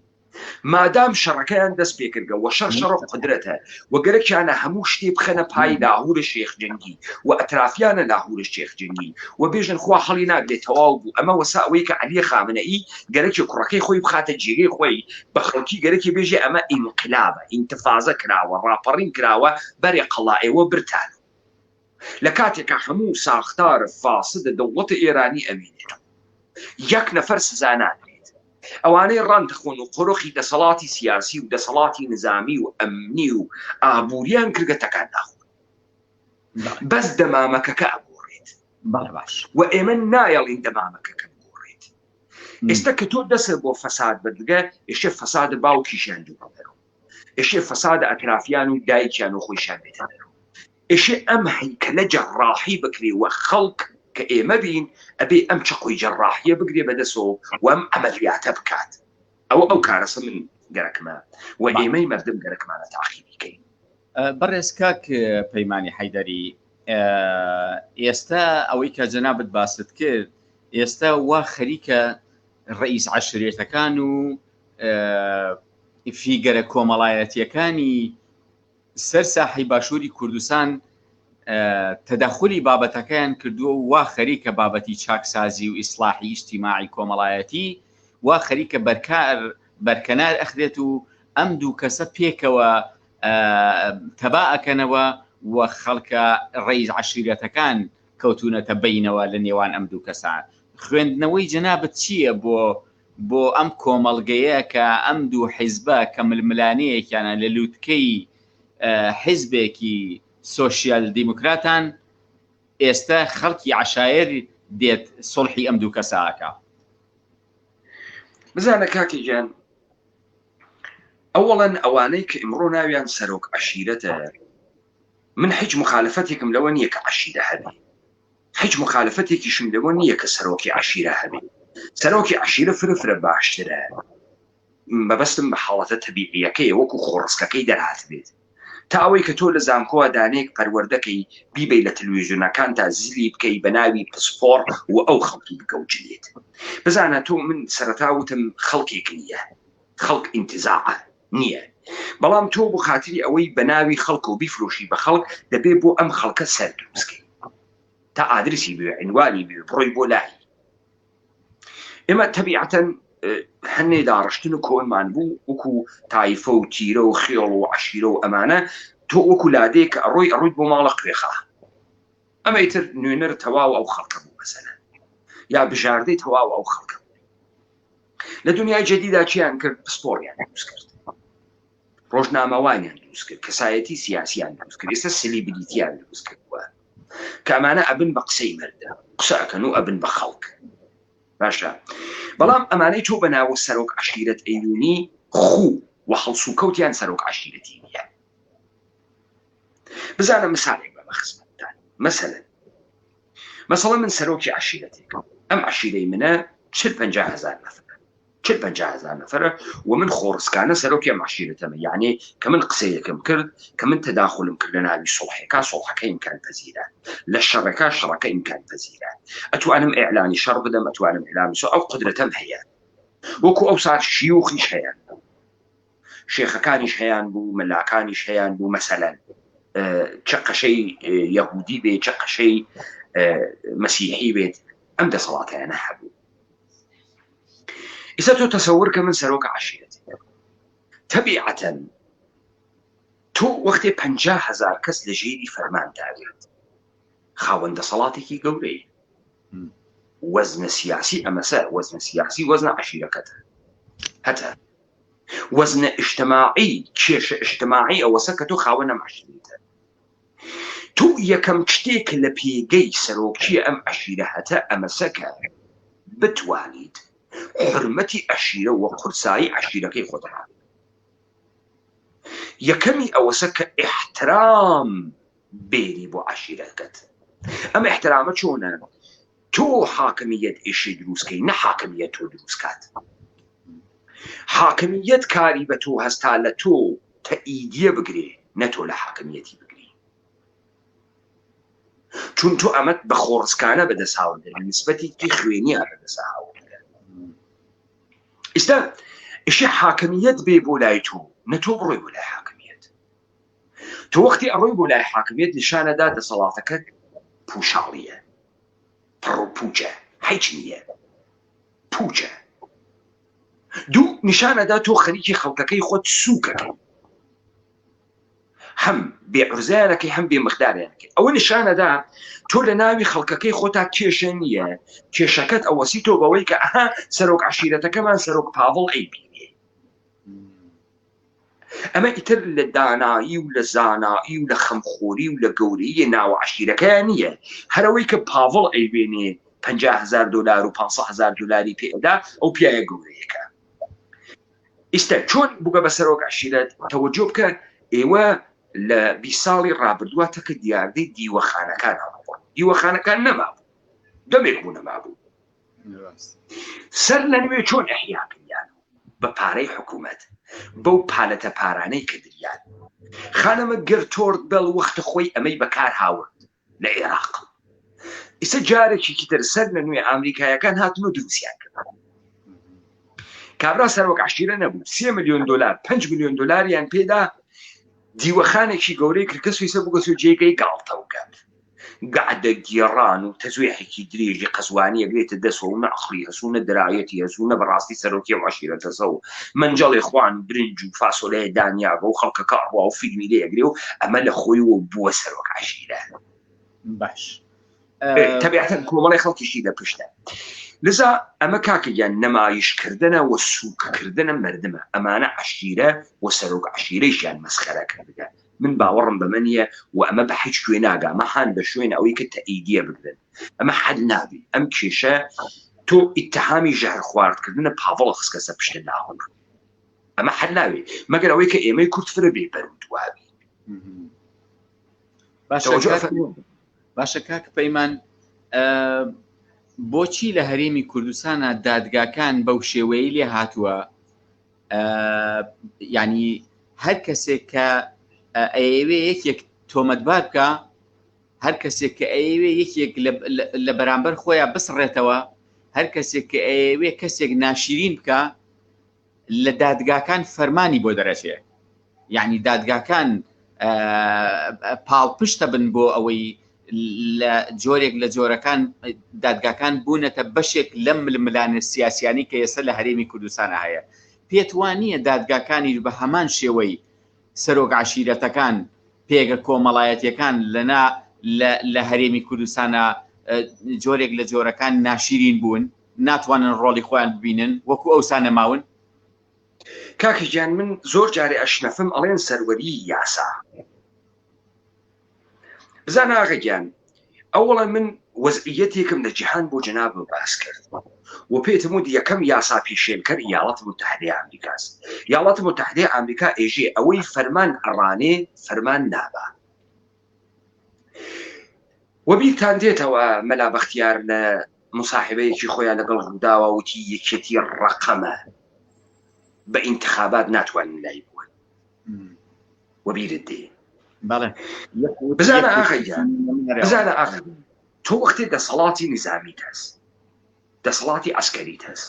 مادام شەڕەکەیان دەست پێکردگە وە شەڕ شەڕ قدرەتە وە گەرەکیانە هەموو شتێ بخەنە پای لاهورە شێخ جەنگی و ئەترافیانە لاهورە شێخ جەنگی و بێژن خوا هەڵی ناگرێ تەواو بوو ئەمە وەسا ئەوەی کە عەلی خامنەئی گەرەکی کوڕەکەی خۆی بخاتە جێگەی خۆی بە خەڵکی گەرەکی بێژێ ئەمە ئینقلابە ئینتفازە کراوە ڕاپەڕین کراوە بەرێ قەڵا ئێوە برتان لە کاتێکا هەموو ساختار فاسد دەوڵەت ئێرانی ئەوینێتەوە یەک نەفەر سزا نادرێت ئەوانەی ڕانت خۆن و قۆرخی دەسەڵاتی سیاسی و دەسەڵاتی نزامی و ئەمنی و ئابووریان کردگە تەکان ناخۆن بەس دەمامەکەکە ئەگۆڕێت باش و ئێمە نایەڵین دەمامەکەکە بگۆڕێت ئێستا کە تۆ دەسە بۆ فەساد بردگە ئێشێ فەساد باوکیشیان دوو ئێشێ فەساد ئەترافیان و دایکیان و خۆیشیان بێتە دەرەوە ئێشێ ئەم هەیکەلە جەڕاحی بکرێ و خەڵک کە ئێمە بین ئەبێ ئەم چەقۆی جەڕاحیە بگرێ بەدەسەوە و ئەم عەمەلیاتە بکات ئەوە ئەو کارەسە من گەرەکمە و ئێمەی مردم گەرەکمانە تاقیبی کەین. بەڕێز کاک پەیمانی حەیدەری ئێستا ئەوەی کە جەنابت باست کرد ئێستا وا خەریکە ڕئیس عەشرێتەکان و فیگەرە کۆمەڵایەتیەکانی سەر ساحەی باشووری کوردستان تەدەخولی بابەتەکەیان کردووە و وا خەریکە بابەتی چاکسازی و ئیسلاحی ئیجتیماعی کۆمەڵایەتی وا خەریکە بەرکار بەرکەنار ئەخرێت و ئەم دوو کەسە پێکەوە تەبا ئەکەنەوە و خەڵکە ڕەئیس عەشیرەتەکان کەوتونەتە بەینەوە لە نێوان ئەم دوو کەسە خوێندنەوەی جەنابت چییە بۆ بۆ ئەم کۆمەڵگەیە کە ئەم دوو حیزبە کە ململانێیەکیانە لە لوتکەی حیزبێکی سۆشیال دیموکراتان ئێستە خەڵکی عەشایەر دێت سوڵحی ئەم دوو کەسە ئەکا. بزانە کاکە گیان ئەوەڵەن ئەوانەی کە ئیمڕۆ ناویان سەرۆک عەشیرەتە من هیچ مخالفەتێکم لەوە نییە کە عەشیرە هەبێ هیچ مخالفەتێکیشم لەوە نییە کە سەرۆکی عەشیرە هەبێ سەرۆکی عەشیرە فرە فرە باشترە مەبەستم بە حاڵەتە تەبیعیەکەی وەکو خۆڕسکەکەی دەرهاتبێت تا ئەوەی کە تۆ لە زانکۆوە دانەیەک پەروەردەکەی بیبەی لە تەلویزیۆنەکان تا زلی بکەی بە ناوی پسپۆڕ و ئەو خەڵکی بگەوجنێت بزانە تۆ من سەرەتا وتم خەڵکێک نییە خەڵک ئینتزاعە نییە بەڵام تۆ بۆ خاتری ئەوەی بە ناوی خەڵک و بیفرۆشی بە خەڵک دەبێ بۆ ئەم خەڵکە سەر دروستکەی تا ئادرسی بێ عنوانی بێ بڕۆی بۆ لای ئێمە تەبیعەتەن هەنێ داڕشتن و کۆنمان بوو وەکو تایفە و تیرە و خێڵ و عشیرە و ئەمانە تۆ وەکو لادێک ئەڕۆی ئەڕۆیت بۆ ماڵە قوێخا ئەمە ئیتر نوێنەر تەواو ئەو خەڵکە بوو مەسەلەن یا بژاردەی تەواو ئەو خەڵکە بوو لە دنیای جدیدا چیان کرد پسپۆڕیان دروست کرد ڕۆژنامەوانیان دروست کرد کەسایەتی سیاسیان دروست کرد ئێستا سلیبریتیان دروست کردووە کە ئەمانە ئەبن بە قسەی مردە قسە ئەکەن و ئەبن بە خەڵک باشە بەڵام ئەمانەی تۆ بە ناوە سەرۆک عشیرەت ئەیونی خوو و هەڵسوکەوتیان سەرۆک عشیرەتی نییە بزانە مثالێک بە خزمەتتان مەسەلەن مەسەڵە من سەرۆکی عشیرەتێکم ئەم عشیرەی منە 40 هزار نەفر. چل 50 هزار نەفەرە و من خۆڕسکانە سەرۆکی ئەم عەشیرەتەمە یعنی کە من قسەیەکم کرد کە من تەداخلم کرد لە ناوی سوڵحێکا سوڵحەکە ئیمکان پەزیرە لە شەڕەکە شەڕەکە ئیمکان پەزیرە ئەتوانم ئیعلانی شەڕ بدەم ئەتوانم ئیعلانی سۆ ئەو قدرەتەم هەیە وەکو ئەو سار شیوخیش هەیە شێخەکانیش هەیان بوو مەلاکانیش هەیان بوو مەسەلەن چ قەشەی یەهودی بێت چ قەشەی مەسیحی بێت ئەم دەسەڵاتیانە هەبوو ئیسا تۆ تەسەور کە من سەرۆکە عەشیرەت تەبیعەتەن تۆ وەختێ 50 هزار کەس لە ژێری فەرمان داوێت خاوەن دەسەڵاتێکی گەورەی وەزنە سیاسی ئەمەسە وەزنە سیاسی وەزنە عەشیرەکەتە هەتە وەزنە ئیجتماعی کێشە ئیجتماعی ئەوەسە کە تۆ خاوەن ئەم عەشیرەتە تۆ یەکەم شتێک لە پێگەی سەرۆکی ئەم عەشیرە هەتە ئەمەسە کە بتوانیت حرمەتی عەشیرە و قورسایی عەشیرەکەی خۆت ڕابگری یەکەمی ئەوەسە کە ئیحترام بێنی بۆ عەشیرەکەت ئەم ئیحترامە چۆنە تۆ حاکمیەت ئیشی دروستکەی نە حاکمیەت تۆ دروستکات حاکمیەت کاری بە تۆ هەستا لە تۆ تەئیدیە بگرێ نە تۆ لە حاکمیەتی بگری چون تۆ ئەمەت بە خۆڕسکانە بەدەست هاوردە لە نسبەتێکی خوێنیان بەدەست هاوردە ئیستا ئیشی حاکمیەت بێ بۆ لای تۆ نە تۆ بڕۆی بۆ لای حاکمیەت تۆ وەختی ئەڕۆی بۆ لای حاکمیەت نیشانەدا دەسەڵاتەکەت پوشاڵیە پڕ و پوچە هیچ نییە پوچە دوو نیشانەدا تۆ خەریکی خەڵکەکەی خۆت سووکەکەی هەم بێ عرزیانەکەی هەم بێ مقداریانەکەی ئەوە نیشانەدا تۆ لە ناوی خەڵکەکەی خۆتا کێشە نییە کێشەکەت ئەوەسی تۆ بەوەی کە ئەها سەرۆک عشیرەتەکەمان سەرۆک پاڤڵ ئەی بینێ ئەمە ئیتر لە دانایی و لە زانایی و لە خەمخۆری و لە گەورەیی ناوە عەشیرەکەیان نییە، هەر ئەوەی کە پاڤڵ ئەیبێنێ 50 هەزار دۆلار و 500 هەزار دۆلاری پێ ئەدا ئەو پیاوە گەورەیەکە. ئیستا چۆن بووگە بە سەرۆک عەشیرەت؟ تەوەجۆ بکە ئێوە لە 20 ساڵی ڕابردووە تەکە دیاردەی دیوەخانەکان هەبوو، دیوەخانەکان نەمابوو، دەمێک بوو نەمابوو. سەر لە نوێ چۆن ئەحیا کریان بە پارەی حکوومەت بەو پالەتە پارانەی کە دریان خانمە گرتۆرد بێڵ وەختە خۆی ئەمەی بەکار هاورد لە عێراق ئیسە جارێکی تر سەر لە نوێ ئامریکایەکان هاتن و دروستیان کرد کابرا سەرۆک عشیرە نەبوو سێ میلیۆن دلار 5 میلیۆن دلاریان پێدا دیوەخانێکی گەورەی کرد کە سویسە بووگە سو جێگەی گاڵتە و گەپ گەعدە گێڕان و تەزویحێکی درێژی قەزوانی ئەگرێتە دەسەوە و نە عەقڵی هەس و نە دەرایەتی هەس و نە بەڕاستی سەرۆکی ئەو عەشیرەتەسە و مەنجەڵێ خوان و برنج و فاسۆلەیە دانیاگە و خەڵکەکە ئەڕوا و فیلمی لێ ئەگرێ و ئەمە لە خۆیەوە بووە سەرۆک عەشیرە. باش تەبیعەتەن کۆمەڵی خەڵکیشی لە پشتە. لذا ئەمە کاکە گیان نەمایشکردنە و سووککردنە مەردمە ئەمانە عەشیرە و سەرۆک عەشیرەیشیان مەسخەرە کردگە. من باوەڕم بەمە نییە و ئەمە بە هیچ کوێ ناگا ئەمە هان بە شوێن ئەوەی کە تەئیدیە بگرن ئەمە حەل نابی ئەم کێشە تۆ ئیتهامی ژەهر خواردکردنە پاڤڵ خسکەسە پشتە لاهور ئەمە حەل ناوێ مەگەر ئەوەی کە ئێمەی کورد فرە بێ بەر و دوابی باشە کاک پەیمان بۆچی لە هەرێمی کوردستانە دادگاکان بەو شێوەیە لێ هاتووە ینی هەر کەسێک کە ئەیەوێ یەکێک تۆمەتبار بکە هەر کەسێک کە ئەیەوێ یەکێک لە بەرامبەر خۆیان بسڕێتەوە هەر کەسێک کە ئەیەوێ کەسێک ناشرین بکە لە دادگاکان فەرمانی بۆ دەرەچێ یعنی دادگاکان پاڵپشتە بن بۆ ئەوەی لە جۆرێک لە جۆرەکان دادگاکان بوونەتە بەشێک لەم ململانێ سیاسیانی کە ئێستا لە هەرێمی کوردستانە هەیە پێت وا نییە دادگاکانیش بە هەمان شێوەی سەرۆک عەشیرەتەکان پێگە کۆمەڵایەتیەکان لەنا لە هەرێمی کوردستانە جۆرێک لە جۆرەکان ناشیرین بوون ناتوانن ڕۆڵی خۆیان ببینن وەکو ئەوسا نەماون؟ کاکە گیان من زۆر جارێ ئەشنەفم ئەڵێن سەروەری یاسا بزانە ئاغە گیان ئەوەڵە من وەزعیەتێکم لە جیهان بۆ جەنابم باس کرد و پێتم وت یەکەم یاسا پێشێلکەر ایالات متحدەی ئامریکاس ایالات متحدەی ئامریکا ئێژێ ئەوەی فەرمان ئەڕانێ فەرمان نابا وەبیرتان دێتەوە مەلا بەختیار لە مصاحبەیەکی خۆیان لەگەڵ ڕووداوە وتی یەکێتی ڕەقەمە. بە ئینتخابات ناتوانن لای بووە وەبیرت دێ بەڵێ بزانە ئاغا گیان بزانە ئاغا تۆ وەختێ دەسەڵاتی نیزامیت هەس دەسەڵاتی عەسکەریت هەس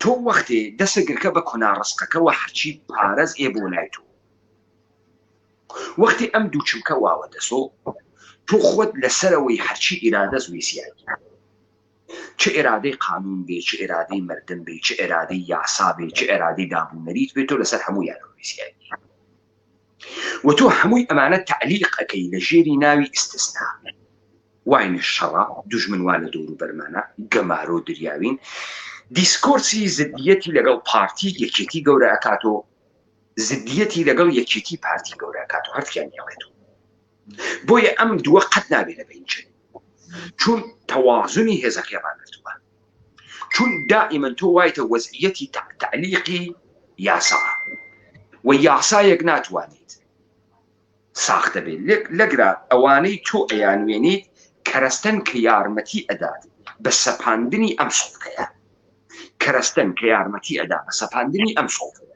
تۆ وەختێ دەسە گرکە بە کۆنا ڕسقەکەوە هەرچی پارەز ئێ بۆ لای تۆ وەختی ئەم دوو چمکە واوە دەسۆ تۆ خۆت لەسەرەوەی هەرچی ئیرادەس ویسیایی چ ئێرادەی قانون بێ چ ئێرادەی مردم بێ چ ئێرادەی یاسا بێ چ ئێرادەی دابوونەریت بێ تۆ لەسەر هەموویانەوە ویسیایی و تۆ هەمووی ئەمانە تەعلیق ئەکەی لە ژێری ناوی ئیستسنا واینە شەڕە دوژمن وا لە دەور و بەرمانە گەمارۆ دریاوین دیسکۆرسی زدیەتی لەگەڵ پارتی یەکێتی گەورە ئەکاتۆ زدیەتی لەگەڵ یەکێتی پارتی گەورە ئەکاتۆ هەرتیان هێڵێتەوە بۆیە ئەم دووە قەت نابێ لە بەین چن چون تەوازنی هێزەکەی ڕاگرتووە چون دائیمەن تۆ وایتە وەزعیەتی تەعلیقی یاسا و یاسایەک ناتوانیت ساختە بێت لەگرا ئەوانەی تۆ ئەیانوێنیت کەرەستەن کە یارمەتی ئەدات بە سەپاندنی ئەم سوڵتەیە کەرەستەن کە یارمەتی ئەدا بە سەپاندنی ئەم سوڵتەیە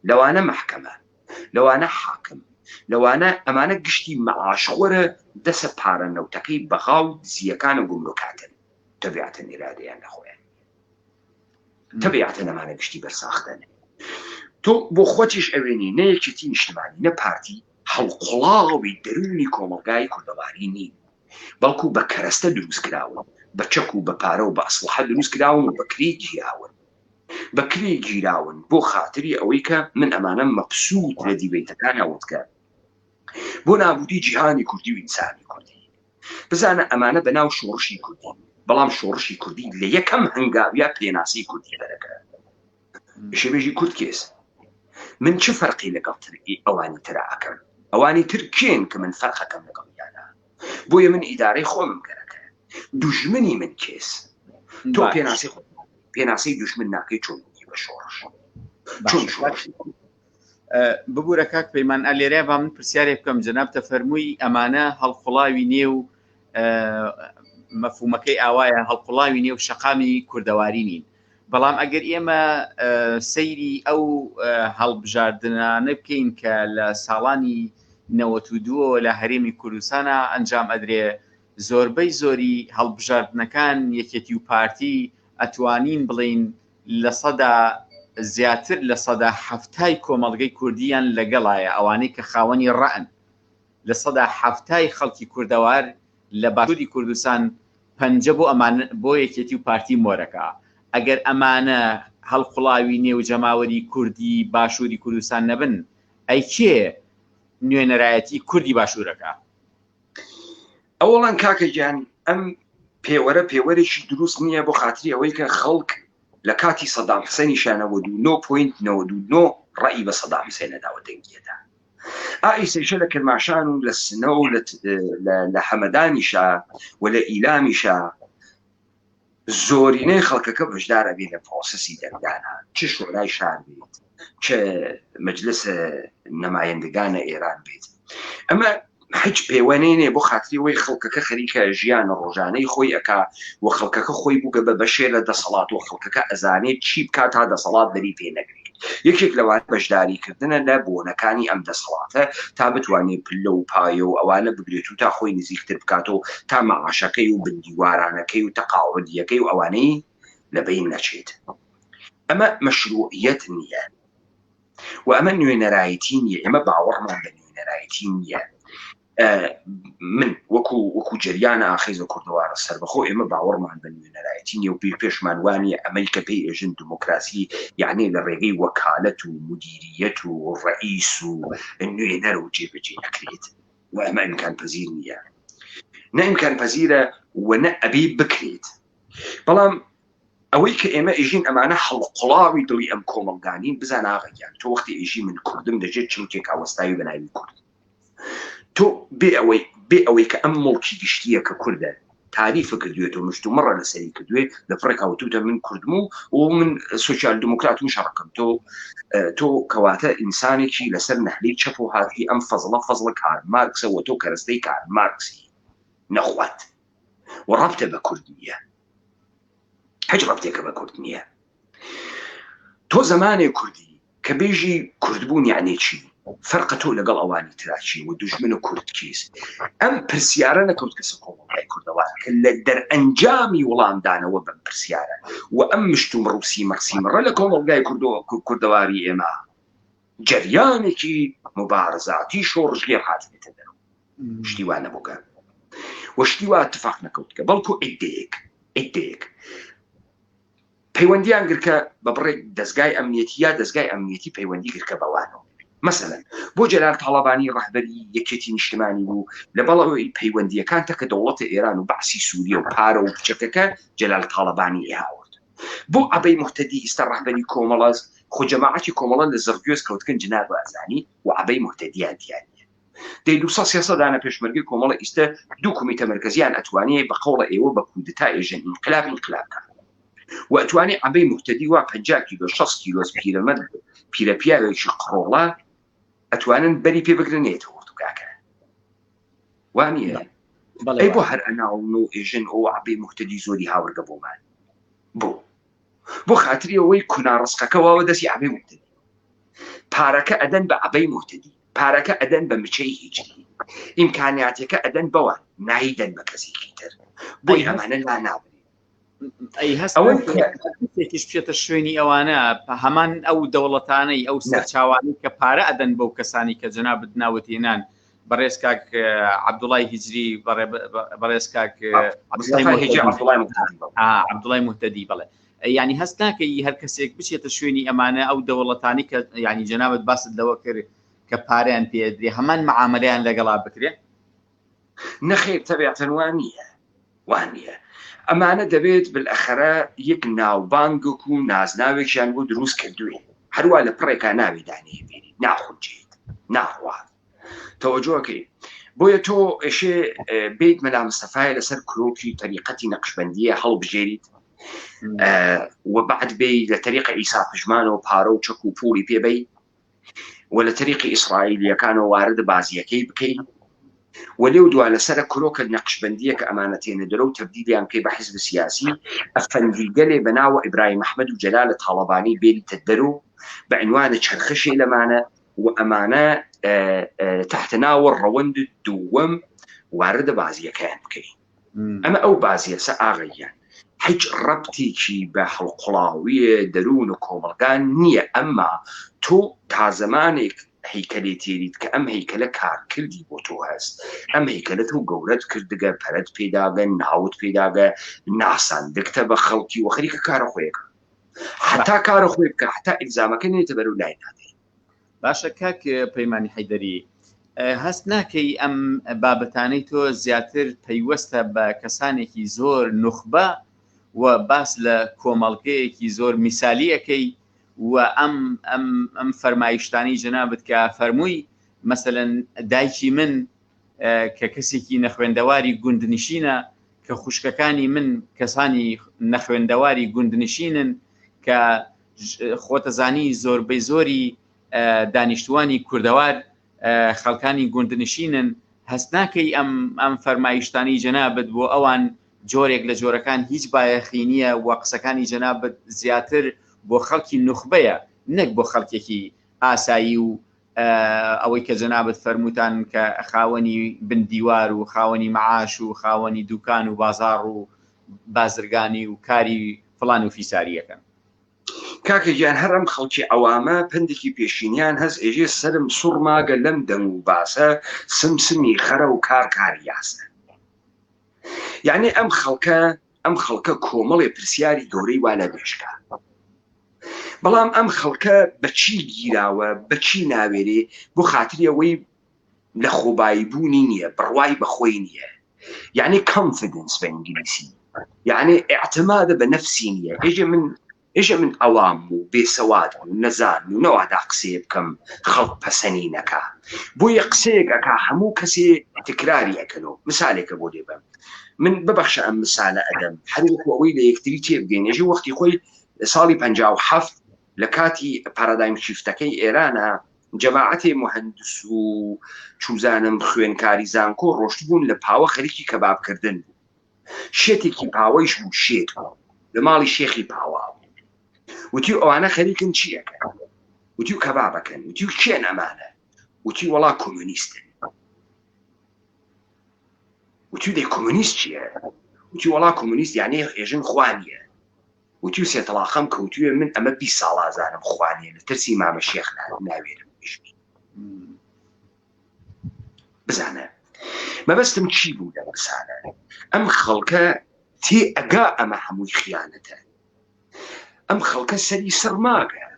لەوانە مەحکەمە لەوانە حاکم لەوانە ئەمانە گشتی مەعاشخۆرە دەسە پارە نەوتەکەی بەغا و دزیەکان و گومرکاتن تەبیعەتەن ئیرادەیان لە خۆیان تەبیعەتەن ئەمانە گشتی بەرساختەن تۆ بۆ خۆتیش ئەوێنی نە یەکێتی نیشتمانی نە پارتی هەڵقوڵاوی دەروونی کۆمەڵگای کوردەواری نین بەڵکو بە کەرەستە دروست کراون بە چەک و بە پارە و بە ئەسڵحە دروست کراون و بە کرێ گیراون بە کرێ گیراون بۆ خاتری ئەوەی کە من ئەمانە مەبسووت لە دیبەیتەکانە وتکە بۆ نابودی جیهانی کوردی و ئینسانی کوردی بزانە ئەمانە بە ناو شۆڕشی کوردی بەڵام شۆڕشی کوردی لە یەکەم هەنگاویا پێناسی کوردی دەرەکە شێبێژی کورد کێس من چ فەرقی لەگەڵ تر ئەوانی ترا ئەکەم ئەوانی تر کێن کە من فەرقەکەم لەگەڵ یانە بۆیە من ئیدارەی خۆمم گەرەکە دوژمنی من کێس تۆ پێناسی خۆ پێناسی دوژمن ناکەی چۆن بە شۆڕش چۆن شۆڕش ببوورە کاک پەیمان ئە لێرە با من پرسیارێک بکەم جەنابتە فەرمووی ئەمانە هەڵقوڵاوی نێو مەفهومەکەی ئاوایە هەڵقوڵاوی نێو شەقامی کوردەواری نین بەڵام ئەگەر ئێمە سەیری ئەو هەڵبژاردنانە بکەین کە لە ساڵانی 92ەوە لە هەرێمی کوردستانە ئەنجام ئەدرێ زۆربەی زۆری هەڵبژاردنەکان یەکێتی و پارتی ئەتوانین بڵین زیاتر 70% کۆمەڵگەی کوردیان لەگەڵایە ئەوانەی کە خاوەنی ڕەئن 70% خەڵکی کوردەوار لە باشووری کوردستان پەنجە بۆ ئەمان بۆ یەکێتی و پارتی مۆرەکە ئەگەر ئەمانە هەڵقوڵاوی نێو جەماوەری کوردی باشووری کوردستان نەبن ئەی کێ نوێنەرایەتی کوردی باشوورەکە؟ ئەوەڵەن کاکە گیان ئەم پێوەرە پێوەرێکی دروست نییە بۆ خاتری ئەوەی کە خەڵک لە کاتی سەدام حسێنیشا 99.99 ڕەئی بە سەدام حسێن نەداوە دەنگیەدا ئا ئیسەیشە لە کرماشان و لە سنە و لە حەمەدانیشا و لە ئیلامیشا زۆرینەی خەڵکەکە بەشدارە بێ لە پرۆسسی دەنگدانە چ شۆرای شار بێت چ مەجلس نمایندگانە ئێران بێت ئەمە هیچ پێوەنەی نیە بۆ خاتری ئەوەی خەڵکەکە خەریکە ژیانە ڕۆژانەی خۆی ئەکا و خەڵکەکە خۆی بووگە بە بەشێ لە دەسەڵات و خەڵکەکە ئەزانێت چی بکات تا دەسەڵات بەری پێ نەگرێت یەکێک لەوان بەشداریکردنە لە بۆنەکانی ئەم دەسەڵاتە تا بتوانێت پلە و پایە و ئەوانە بگرێت و تا خۆی نزیکتر بکاتەوە تا مەعاشەکەی و بندیوارانەکەی و تەقاعدیەکەی و ئەوانەی لەبەین نەچێت ئەمە مەشروعیەت نییە و ئەمە نوێنەرایەتی نییە ئێمە باوەڕمان بە نوێنەرایەتی نییە من وەکو وەکو جریان ئاخیزە کوردەوارە سەربەخۆ ئێمە باوەڕمان بە نوێنەرایەتی نیە و پێی پێشمان وانە ئەمەی کە پێی ئێژن دموکراسی یعنی لە ڕێگەی وەکالەت و مدیریەت و ڕئیس و نوێنەر و جێبەجێ نەکرێت و ئەمە ئیمکان پذیر نییە نە ئیمکان پذیرە و نە ئەبێ بکرێت بەڵام ئەوەی کە ئێمە ئێژین ئەمانە هەڵقوڵاوی دڵی ئەم کۆمەڵگانین بزانە ئاغا گیان تۆ وەختی ئێژی من کوردم دەژێت چمکێکا وەستاوی بە ناوی کورد تۆ بێ ئەوەی بێ ئەوەی کە ئەم مڵکی گشتیە کە کوردە تاریفە کردوێت و مشتومڕە لەسەری کردوێ لە پڕێکا وتوتە من کوردم و و من سوسیال دموکرات و شەڕەکەم تۆ تۆ کەواتە ئینسانێکی لەسەر نەهلی چەپ و هاتی ئەم فەزڵە فەزڵە کار مارکسەوە تۆ کەرەستەی کار مارکسی نەخوات و ڕەبتە بە کورد نییە هیچ ڕەبتێکە بە کورد نییە تۆ زمانێ کوردی. کە بێژی کوردبوون یعنی چی؟ فەرقە تۆ لەگەڵ ئەوانی ترا چی و دوژمن و کورد کیست؟ ئەم پرسیارە نەکەوت کەسە کۆمەڵگای کوردەوار کە لە دەرئەنجامی وڵامدانەوە بەم پرسیارە و ئەم مشتومڕ و سیمڕ سیمڕە لە کۆمەڵگای کوردەواری ئێمە جەریانێکی مبارزاتی شۆڕشگێڕ هاتبێتە دەرەوە شتی وا نەبووگە و شتی وا اتفاق نەکەوتگە بەڵکو عیدەیەک عیدەیەک پەیوەندیان گرکە بە بڕێک دەزگای ئەمنیەتی یا دەزگای ئەمنیەتی پەیوەندی گرکە بەوانەوە مەسەلەن بۆ جەلال تاڵەبانی ڕەهبەری یەکێتی نیشتمانی بوو لە بەڵەوەی پەیوەندیەکان تەکە دەوڵەتە ئێران و بەعسی سووریە و پارە و پچەکەکە جەلال تاڵەبانی ئێهاورد بۆ عەبەی مهتەدی ئیستا ڕەهبەری کۆمەڵەس خۆ جەماعەتی کۆمەڵە لە زڕگوێز کەوتکن جناب ئەزانی و عەبەی مهتەدیان تیانیە دەی 200 300 دانە پێشمەرگەی کۆمەڵە ئیستە دوو کومیتە مەرکەزیان ئەتوانێ بە قەوڵە ئێوە بە کودتا ئێژن ئینقلاب ئینقلاب کە و ئەتوانێ عەبەی مهتەدی وا 50 کیلۆ 60 کیلۆس پیرەمەرد پیرە پیاوێکی قڕۆڵە ئەتوانن بەری پێ بگرن نێتەوە وردوگاکە وانە ئەی بۆ هەر ئەناڵن و ئێژن ئەو عەبەی مهتەدی زۆری هاوردە بۆمان بۆ بۆ خاتری ئەوەی کونا ڕسقەکە واوە دەستی عەبەی مهتەدی پارەکە ئەدەن بە عەبەی مهتەدی پارەکە ئەدەن بە مچەی هیجری ئیمکانیاتەکە ئەدەن بەوان نایدەن بە کەسێکی تر بۆی ئەمانە لا نابرێ ئەی هەست ئەوەی کەسێکیش بچێتە شوێنی ئەوانە هەمان ئەو دەوڵەتانەی ئەو سەرچاوانەی کە پارە ئەدەن بەو کەسانی کە جەنابت ناوت هێنان بەڕێز کاک عەبدوڵای هیجری بەڕێز کاک عەبدوڵای مهتەدی بەڵێ ینی هەست ناکەی هەر کەسێک بچێتە شوێنی ئەمانە ئەو دەوڵەتانی کە ینی جەنابەت باست لەوە کرد کە پارەیان پێدرێ هەمان معاملەیان لەگەڵا بکرێ نەخێر تەبیعەتەن وا نییە وا نییە ئەمانە دەبێت بالئەخەرە یەک ناوبانگێک و نازناوێکیان بۆ دروست کردوێ هەروا لە پڕێکا ناوی دانێ بێنی ناخونجێت ناڕوات تەوەجۆکەی بۆیە تۆ ئێشێ بیت مەلا مستەفای لەسەر کرۆکی تەریقەتی نەقشبندیە هەڵبژێریت و بعد بێ لە تەریقە ئیسا پژمانەوە پارە و چەک و پوڵی پێبەی و لە تەریقی ئیسرائیلیەکانەوە وارد بازیەکەی بکەی و لێو دوا لەسەرە کرۆکە نەقشبەندیە کە ئەمانە تێنە دەرە و تەبدیلیان بکەی بە حزب سیاسی ئەفەندیگەلێ بە ناوە ئیبراهیم ئەحمەد و جەلال تاڵەبانی بێریتە دەرو بە عنوانە چەرخشێ لەمانە و ئەمانە تحت ناوە ڕەوەند دووەم واردە بازیەکەیان بکەی ئەمە ئەو بازیەسە ئاغا گیان هیچ ڕەبتێکی بە هەڵقوڵاویە دەروون و کۆمەڵگا نییە ئەمما تۆ تا زەمانێک هەیکەلێ تێریت کە ئەم هەیکەلە کارکردی بۆ تۆ هەست ئەم هەیکەلە تۆ گەورەت کردگە پەرەت پێداگە ناوت پێداگە ناساندگتە بە خەڵکی و خەریکە کارە خۆیەکە حتا کارە خۆی بکە حتا ئیلزامەکە نێتە بەرەو لای نادەی باشە کاک پەیمانی حەیدەری هەست ناکەی ئەم بابەتانەی تۆ زیاتر پەیوەستە بە کەسانێکی زۆر نوخبە و باس لە کۆمەڵگەیەکی زۆر میسالی ئەەکەی و ئەم ئەم ئەم فەرمایشتانی جەنابت کە فەرمووی مەسەلەن دایکی من کە کەسێکی نەخوێندەواری گوندنشینە کە خوشکەکانی من کەسانی نەخوێندەواری گوندنشینن کە خۆتەزانی زۆربەی زۆری دانیشتوانی کوردەوار خەڵکانی گوندنشینن هەست ناکەی ئەم ئەم فەرمایشتانی جەنابت بۆ ئەوان جۆرێک لە جۆرەکان هیچ بایەخی نییە و قسەکانی جەنابت زیاتر بۆ خەڵکی نوخبەیە نەک بۆ خەڵکێکی ئاسایی و ئەوەی کە جەنابت فەرمووتان کە خاوەنی بن دیوار و خاوەنی معاش و خاوەنی دوکان و بازاڕ و بازرگانی و کاری فڵان و فیساریەکەن. کاکە گیان هەر ئەم خەڵکی عەوامە پەندێکی پێشینیان هەس ئێژێ سەرم سوڕ ماگە لەم دەنگ و باسە سم سمی خەرە و کار کاری یاسە یعنی ئەم خەڵکە ئەم خەڵکە کۆمەڵێ پرسیاری گەورەی وا لە مێشکە بەڵام ئەم خەڵکە بەچی گیراوە بەچی ناوێرێ بۆ خاتری ئەوەی لە خۆبایی بوونی نییە بڕوای بەخۆی نییە یعنی کۆنفیدنس بە ئینگلیسی یعنی اعتمادە بە نەفسی نییە ئێژێ من ئێژێ من عەوام و بێسەواد و نەزان و نەوادا قسەیە بکەم خەڵک پەسەنی نەکا بۆیە قسەیەک ئەکا هەموو کەسێ تکراری ئەکەنەوە مثالێکە بۆ لێ بەم من ببەخشە ئەم مثالە ئەدەم هەر وەکو ئەوەی لە یەکتری تێبگەین ئێژێ وەختی خۆی ساڵی 57 لە کاتی پارادایم شیفتەکەی ئێرانە جەماعەتێ موهەندس و چوزانم خوێنکاری زانکۆ ڕۆشتبوون لە پاوە خەریکی کەباب کردن بوو شێتێکی پاوەیش بوو شێت بوو لە ماڵی شێخی پاوا بوو وتی ئەوانە خەریکن چی ئەکەن؟ وتی و کەبابەکەن وتی و کێن ئەمانە وتی وەڵا کۆمۆنیستن وتی دەی کۆمۆنیست چییە وتی وەڵا کۆمۆنیست یانێ ئێژن خوا نییە وتی و سێتەڵاقەم کەوتوێ من ئەمە 20 ساڵازانم خوا نییە لە ترسی مامە شێخ ناوێرم بژمی بزانە مەبەستم چی بوو لەم قسانە ئەم خەڵکە تێ ئەگا ئەمە هەمووی خیانەتە ئەم خەڵکە سەری سڕماگە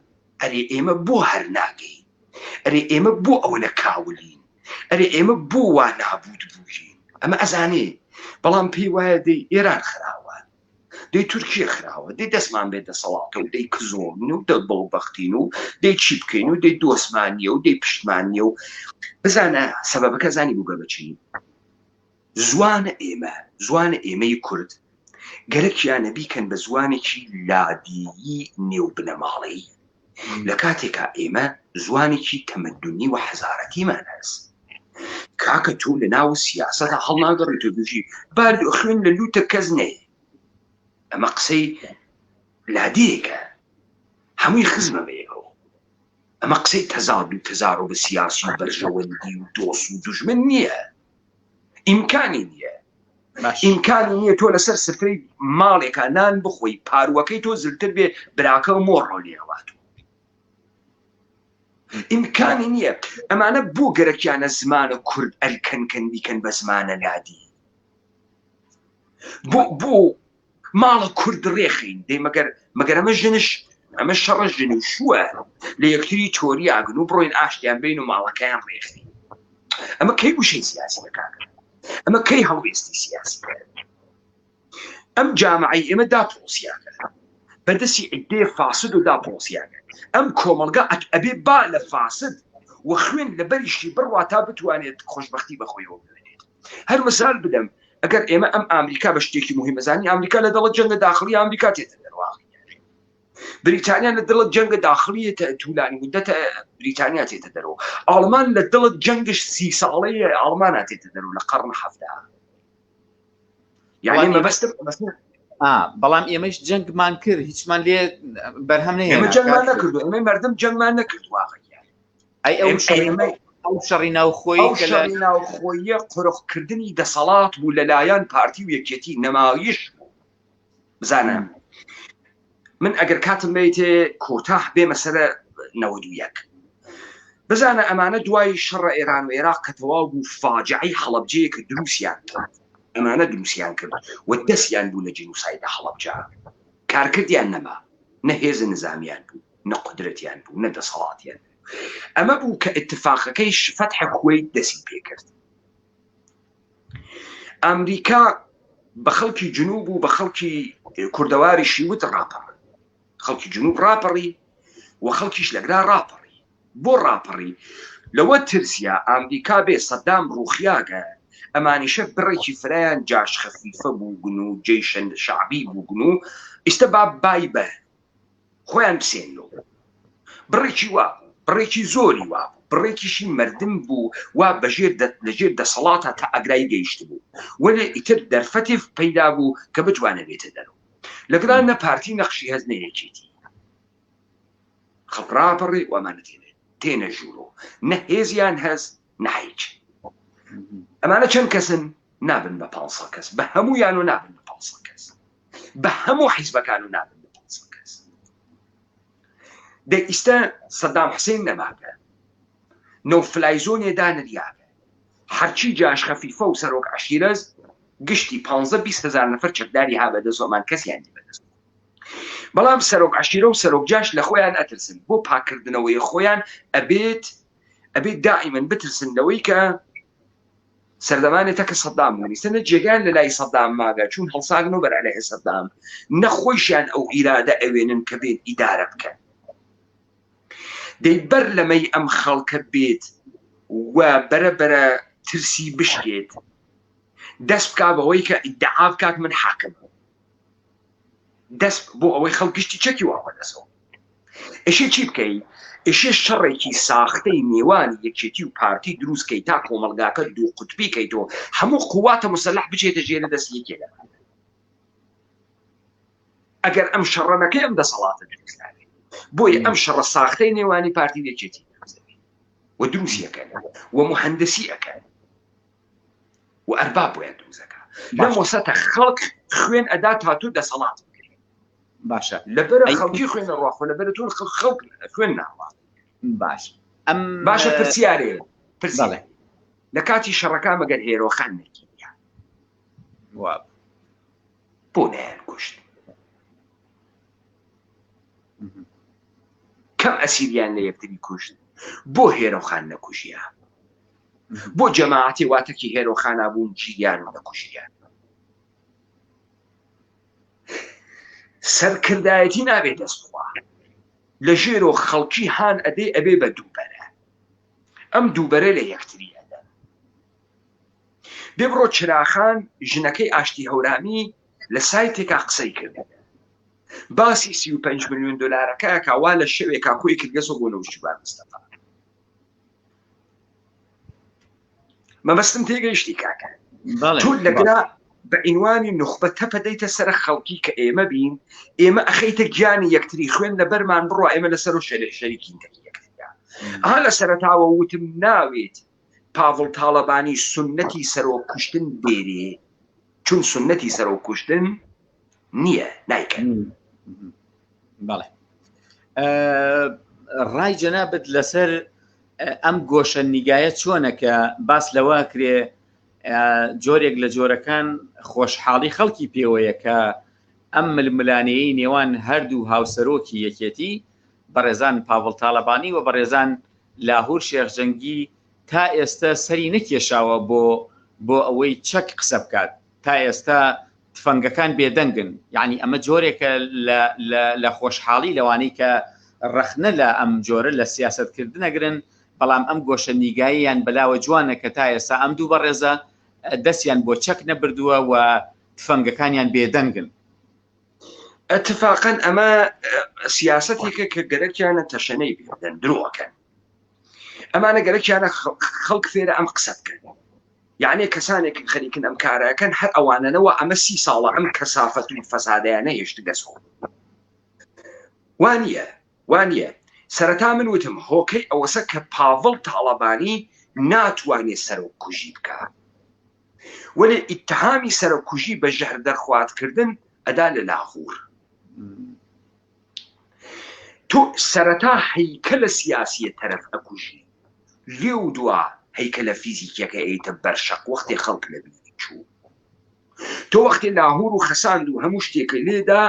ئەرێ ئێمە بۆ هەر ناگەین ئەرێ ئێمە بۆ ئەوە لە کاولین ئەرێ ئێمە بۆ وا نابوت بووین ئەمە ئەزانێ بەڵام پێی وایە دەی ئێران خراوە دەی تورکیە خراوە دەی دەستمان بێت دەسەڵاتە و دەی کزۆن و دە بەڵبەختین و دەی چی بکەین و دەی دۆستمان نییە و دەی پشتمان نییە و بزانە سەبەبەکە زانی بووگە بەچی زوانە ئێمە زوانە ئێمەی کورد گەرەکیانە بیکەن بە زوانێکی لادیی نێو بنەماڵەیی لە کاتێکا ئێمە زوانێکی تەمەدونی و حەزارەتیمان هەس کاکە تۆ لە ناو سیاسەتا هەڵناگەڕی تۆ بژی با خوێن لە لوتە کەس نەیە ئەمە قسەی لادێکە هەمووی خزمە بەیەکەوە ئەمە قسەی تەزاد و تەزارۆ بە سیاسی و بەرژەوەندی و دۆست و دوژمن نییە ئیمکانی نییە ئیمکانی نییە تۆ لەسەر سفرەی ماڵێکا نان بخۆی پاروەکەی تۆ زلتر بێ براکە و مۆڕۆ لێوات ئیمکانی نییە ئەمانە بۆ گەرەکیانە زمانە کورد ئەلکەنکەن بیکەن بە زمانە لادی بۆ بۆ ماڵە کورد ڕێخین دەی مەگەر مەگەر ئەمە ژنش ئەمە شەڕە ژن و شووە لە یەکتری تۆریاگن و بڕۆین ئاشتیان بین و ماڵەکەیان ڕێخین ئەمە کەی وشەی سیاسی دەکات ئەمە کەی هەڵوێستی سیاسی ئەم جامعی ئێمە داپۆسیاکە بەدەستی عدێ فاسد و داپۆسیاکە ئەم کۆمەڵگا ئەبێ با لە فاسد و خوێن لە بەریشی بڕوا تا بتوانێت خۆشببختی بەخۆیەوە بێنێت هەر مثال بدەم ئەگەر ئێمە ئەم ئامریکا بە شتێکی مهمەزانی ئامریکا لە دەڵە جەنگە داخلی ئامریکا تێتە دەرواقی بریتانیا لە دڵت جەنگە داخلیە تولانی مدەتە بریتانیا تێتە دەرەوە ئاڵمان لە دڵت جەنگش سی ساڵەیە ئاڵمانە تێتە دەرەوە لە قەرن حەفتا یعنی مەبەستم بەڵام ئێمەش جەنگمان کرد هیچمان لێ بەرهەم نەهێنا ئێمە جەنگمان نەکردو ئێمەی مردم جەنگمان نەکرد واقعیان ئەی ئەو ئەو شەڕی ناوخۆی ئەو شەڕی ناوخۆیە قۆرخکردنی دەسەڵات بوو لەلایەن پارتی و یەکێتی نەمایش بوو بزانە من ئەگەر کاتم بێتێ کۆتاه بێمە سەرە 91 بزانە ئەمانە دوای شەڕە ئێران و عێراق کە تەواو بوو فاجعەی هەڵەبجەیە کە دروستیان کرد ئەمانە دروستیان کرد و دەستیان بوو لە جینوسایدە هەڵەبجە کارکردیان نەما نە هێزە نزامیان بوو نە قدرەتیان بوو نە دەسەڵاتیان بوو ئەمە بوو کە اتفاقەکەی فەتح کوەیت دەستی پێکرد ئەمریکا بە خەڵکی جنوب و بە خەڵکی کوردەواریشی وت ڕاپەڕن خەڵکی جنوب ڕاپەڕی و خەڵکیش لەگرا ڕاپەڕی بۆ ڕاپەڕی لەوە ترسیا ئەمریکا بێ سەدام ڕوخیاگە ئەمانیشە بڕێکی فرایان جاش خەفیفە بووگن و جەیشن شعبی بووگن و ئیستا با بای بە خۆیان بسێننەوە بڕێکی وا بوو بڕێکی زۆری وا بوو بڕێکیشی مردم بوو وا بەژێر لەژێر دەسەڵاتە تا ئەگرای گەیشت بوو وەلێ ئیتر دەرفەتێ پەیدا بوو کە بتوانێت بێتە دەرەوە لەگران نە پارتی نەخشی هەز نە یەکێتی خەڵک ڕاپەڕی و ئەمانە تێنێ تێنە ژوورۆ نە هێزیان هەز نە هیچ ئەمانە چەند کەسن نابن بە 500 کەس بە هەمویان و نابن بە 500 کەس بە هەموو حیزبەکان و نابن بە 500 کەس دە ئیستا سەدام حسین نەماگە نۆ fly zone ێ دانریاگە هەرچی جاش خەفیفە و سەرۆک عەشیرەز گشتی 15 20 هزار نەفەر چەکداری ها بەدەستەوەمان کەسیان نیە بەدەست بەڵام سەرۆک عەشیرە و سەرۆک جاش لە خۆیان ئەترسن بۆ پاکردنەوەی خۆیان ئەبێت ئەبێت دائیمەن بترسن لەوەی کە سەردەمانێ تەکە سەدام بوون ئیستا نە جێگایان لە لای سەدام ماگە چون هەڵساگن و بەر عەلەیه سەدام نە خۆیشیان ئەو ئیرادە ئەوێنن کە بێن ئیدارە بکەن دەی بەر لەمەی ئەم خەڵکە بێت و بەرە بەرە ترسی بشکێت دەست بکا بەوەی کە ئیدعا بکات من حاکم دەست بۆ ئەوەی خەڵک گشتی چەکی وا بەدەسەوە ئەشێ چی بکەی؟ ئەشێ شەڕێکی ساختەی نێوان یەکێتی و پارتی دروست کەی تا کۆمەڵگاکە دوو قوتبی کەیتەوە هەموو قواتە مسەلح بچێتە ژێرە دەست یەکێ لەمانە ئەگەر ئەم شەڕە نەکەی ئەم دەسەڵاتە دروست نابێت. بۆیە ئەم شەڕە ساختەی نێوانی پارتی و یەکێتی و دروستیەکەن و مهندسی ئەکەن و ئەرباب بۆیان دروستەکە لەم وەسەتە خەڵک خوێن ئەدا تا تو دەسەڵات بگری باشە لەبەر خەڵکی خوێن ڕاخۆ لەبەر تۆ خەڵک خوێن ناوە باش ئەم باشە پرسیارێ پرسیارێ لە کاتی شەڕەکە مەگەر هێرۆخان نەگیریا وا بۆ نەیان کوشت کەم ئەسیریان لە یەکتری کوشت بۆ هێرۆخان نەکوژیا بۆ جەماعەتی واتەکی هێرۆخانا بوون گیریان و نەکوژیان سەرکردایەتی نابێت دەست بخوا لە ژێرۆ خەڵکی هان ئەدەی ئەبێ بە دووبەرە ئەم دووبەرە لە یەکتری ئەدەن بێ بڕۆ چراخان ژنەکەی ئاشتی هەورامی لە سایتێکا قسەی کرد باسی 35 میلیۆن دلارەکە وا لە شەوێکا کۆی کردگەسەوە بۆ نەوشیروان مستەفا مەبەستم تێگەیشتی کاکە تۆ لەگرا بە عینوانی نوخبە تەپە دەیتە سەر خەڵکی کە ئێمە بین ئێمە ئەخەیتە گیانی یەکتری خوێن لەبەرمان بڕۆ ئێمە لەسەر و شەرێک شەریکین تەکی یەکتریا ئا لە سەرەتاوە وتم ناوێت پاڤڵ تاڵەبانی سنەتی سەرۆک کوشتن دێرێ چون سنەتی سەرۆک کوشتن نییە نایکەن بەڵێ ڕای جەنابت لەسەر ئەم گۆشە نیگایە چۆنە کە باس لەوە کرێ جۆرێک لە جۆرەکان خۆشحاڵی خەڵکی پێوەیە کە ئەم ململانێی نێوان هەردوو هاوسەرۆکی یەکێتی بەڕێزان پاڤڵ تاالبانی و بەڕێزان لاهور شێخ جەنگی تا ئێستا سەری نەکێشاوە بۆ بۆ ئەوەی چەک قسە بکات تا ئێستا تفەنگەکان بێدەنگن یعنی ئەمە جۆرێکە لە خۆشحاڵی لەوانەی کە ڕەخنە لە ئەم جۆرە لە سیاسەتکردنەگرن بەڵام ئەم گۆشە نیگاییان بەلاوە جوانە کە تا ئێستا ئەم دوو بەڕێزە دەستیان بۆ چەک نەبردووە و تفەنگەکانیان بێدەنگن. ئەتفاقەن ئەمە سیاسەتێکە کە گەرەکیانە تەشەنەی پێدەن درۆکەن ئەمانە گەرەکیانە خەڵک فێرە ئەم قسە بکەن یعنی کەسانێک خەریکن ئەم کارەکەن هەر ئەوانەنەوە ئەمە سی ساڵە ئەم کەسافەت و فەسادیانە هێشتگەسەوە وانە وانە سەرەتا من وتم هۆکەی ئەوەسە کە پاڤڵ تاڵەبانی ناتوانێت سەرۆک کوژی بکە وەلێ ئیتهامی سەرۆک کوژی بە ژەهر دەرخوارد کردن ئەدا لە لاهور تۆ سەرەتا هەیکەلە سیاسیە تەرەف ئەکوژی لێو دوا هەیکەلە فیزیکیەکە ئەیتە بەر شەق وەختێ خەڵک لە بیری چوو تۆ وەختێ لاهور و خەساند و هەموو شتێکە لێدا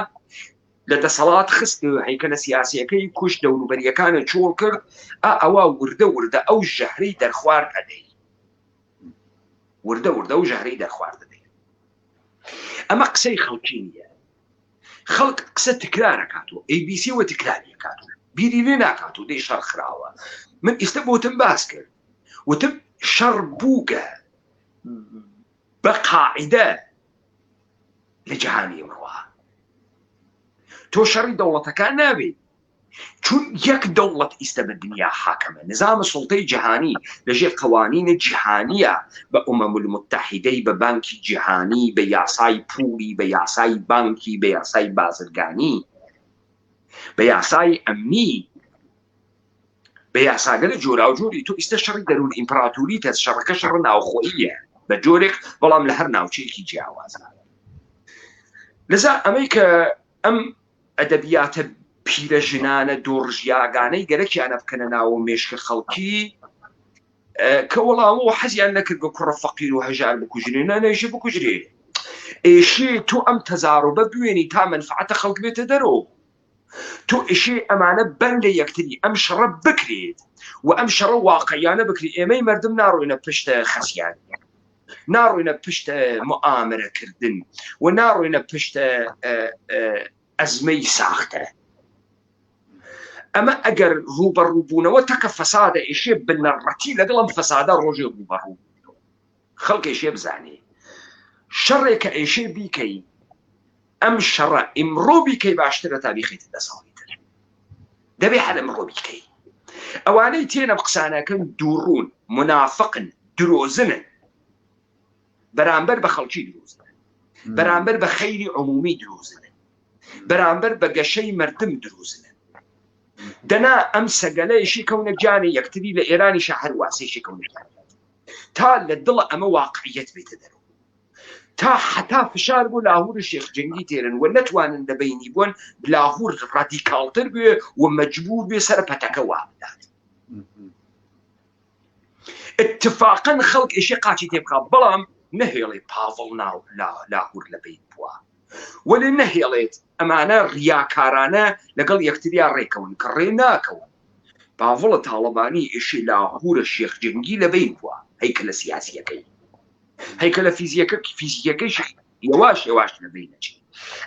لە دەسەڵات خست هەیکەلە سیاسیەکەی کوشت دەوروبەریەکانە چۆڵ کرد ئا ئەوە وردە وردە ئەو ژەهرەی دەرخوارد ئەدەی وردە وردە ئەو ژەهرەی دەرخوارد ئەدەی ئەمە قسەی خەڵکی نییە خەڵک قسە تکرارەکات و ABC وە تکراریەکات و بیری لێ ناکات و دەی شەڕ خراوە من ئیستا بۆتم باس کرد وتم شەڕ بووگە بە قاعدە لە جیهانی ئەمڕۆ تۆ شەڕی دەوڵەتەکان نابێت چون یەک دەوڵەت ئیستە بە دنیا حاکەمە، نزام سوڵتەی جیهانی لە ژێر قەوانینە جیهانیە بە ئومەم الموتەحیدەی بە بانکی جیهانی بە یاسای پوڵی بە یاسای بانکی بە یاسای بازرگانی بە یاسای ئەمنی بە یاساگەلە جۆراوجۆری تۆ ئیستە شەڕی دەروون ئیمپراتوری تەس شەڕەکە شەڕ ناوخۆییە بە جۆرێک بەڵام لە هەر ناوچەیەکی جیاوازە لەزا ئەمەی کە ئەم ئەدەبیاتە پیرەژنانە دۆڕژیاگانەی گەرەکیانە بکەنە ناوە مێشکە خەڵکی کە وەڵامەوە حەزیان نەکرد بە کوڕە فەقیر و هەژار بکوژرێ نانێژە بکوژرێ ئێشێ تۆ ئەم تەزارۆبە بوێنی تا منفعەتە خەڵک بێتە دەرەوە تۆ ئیشێ ئەمانە بەر لە یەکتری ئەم شەڕە بکرێت و ئەم شەڕە واقعیانە بکری ئێمەی مردم ناڕۆینە پشتە خەسیان ناڕۆینە پشت مؤامرەکردن و ناڕۆینە پشت ئەزمەی ساختە ئەمە ئەگەر ڕوبەڕووبوونەوە تەکە فەسادە ئیشێ بنەڕەتی لەگەڵ ئەم فەسادە ڕۆژێ ڕوبەڕوو خەڵکێشێ بزانێ شەڕێکە ئێشێ بیکەی ئەم شەڕە ئیمڕۆ بیکەی باشترە تا بیخەیتە دە ساڵی تر دەبێ هەر ئەمڕۆ بیکەی ئەوانەی تێنەم قسانەکەن دووڕوون منافقن درۆزنن بەرامبەر بە خەڵکی درۆزنن بەرامبەر بە خەیری عمومی درۆزنن بەرامبەر بە گەشەی مردم درۆزنن. دەنا ئەم سەگەلەیشی کەونە گیانی یەکتری لە ئێرانیشە هەر واسەیشی کەونە گیانی تا لە دڵە ئەمە واقعیەت بێتە دەرەوە تا حتا فشار بۆ لاهور شێخ جەنگی تێرن و نەتوانن لە بینی بوون لاهور ڕادیکاڵتر بێ و مەجبور بێ سەر پەتەکە وا بدات اتفاقا خەڵک ئێشی قاچی تێ بخا بەڵام نەهێڵێ پاڤڵ ناو لاهور لە بین بووە وەلێ نەهێڵێت ئەمانە ڕیاکارانە لەگەڵ یەکتریا ڕێکەون کە ڕێ ناکەون پاڤڵە تاڵەبانی ئێشی لاهورە شێخ جەنگی لە بین بووە هەیکەلە سیاسیەکەی هەیکەلە فیزیەکە فیزیەکەیش یەواش یەواش لە بین نەچێت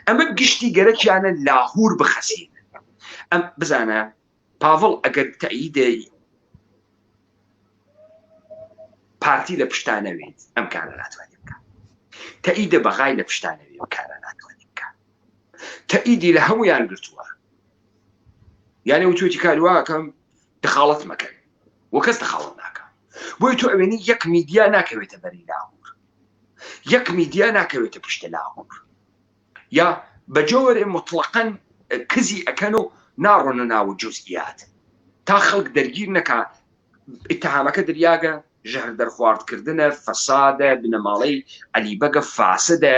ئەمە گشتی گەرەکیانە لاهور بخەسێن ئەم بزانە پاڤڵ ئەگەر تەئیدەی پارتی لە پشتا نەوێت ئەم کارە ناتوانێت بکات تەئیدە بەغای لە پشتا نەوێت ئەم کارە ناتوانێت بکات تەئیدی لە هەمویان گرتووە یانێ وتوێتی کاری واکەم دخاڵەت مەکەن و کەس دخاڵەت ناکە بۆی تۆ ئەوێنی یەک میدیا ناکەوێتە بەری لاهور یەک میدیا ناکەوێتە پشتە لاهور یا بە جۆرێ موتڵەقەن کزی ئەکەن و ناڕۆنە ناو جوزئیات تا خەڵک دەرگیر نەکا ئیتهامەکە دریاگە ژەهر دەرخوارد کردنە فەسادە بنەماڵەی عەلی بەگە فاسدە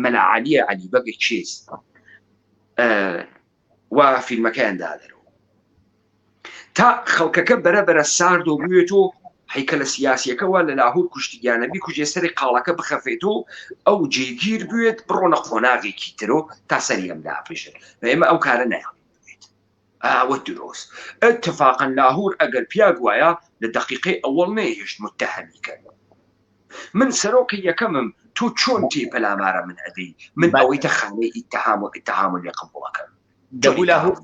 مەلا عەلیە عەلی بەگە کێس و فیلمەکەیان دادەرەوە تا خەڵکەکە بەرە بەرە ساردۆ بوێت و هەیکەلە سیاسیەکە وا لە لاهور کوشتیانە بیکوژێ سەری قاڵەکە بخەفێت و ئەو جێگیر بوێت بڕۆنە قۆناغێکی تر و تا سەری ئەم داپێشن ئێمە ئەو کارە نایڵین بێت ئاوە درۆست اتفاقا لاهور ئەگەر پیاگ وایە لە دقیقەی ئەوەڵ نەیهێشت متهەمی کەن من سەرۆکی یەکەمم تۆ چۆن تێ پەلامارە من ئەدەی من ئەوەی تە خانەی ئیتهام و ئیتهام لێ قبوڵەکەم دەبوو لاهور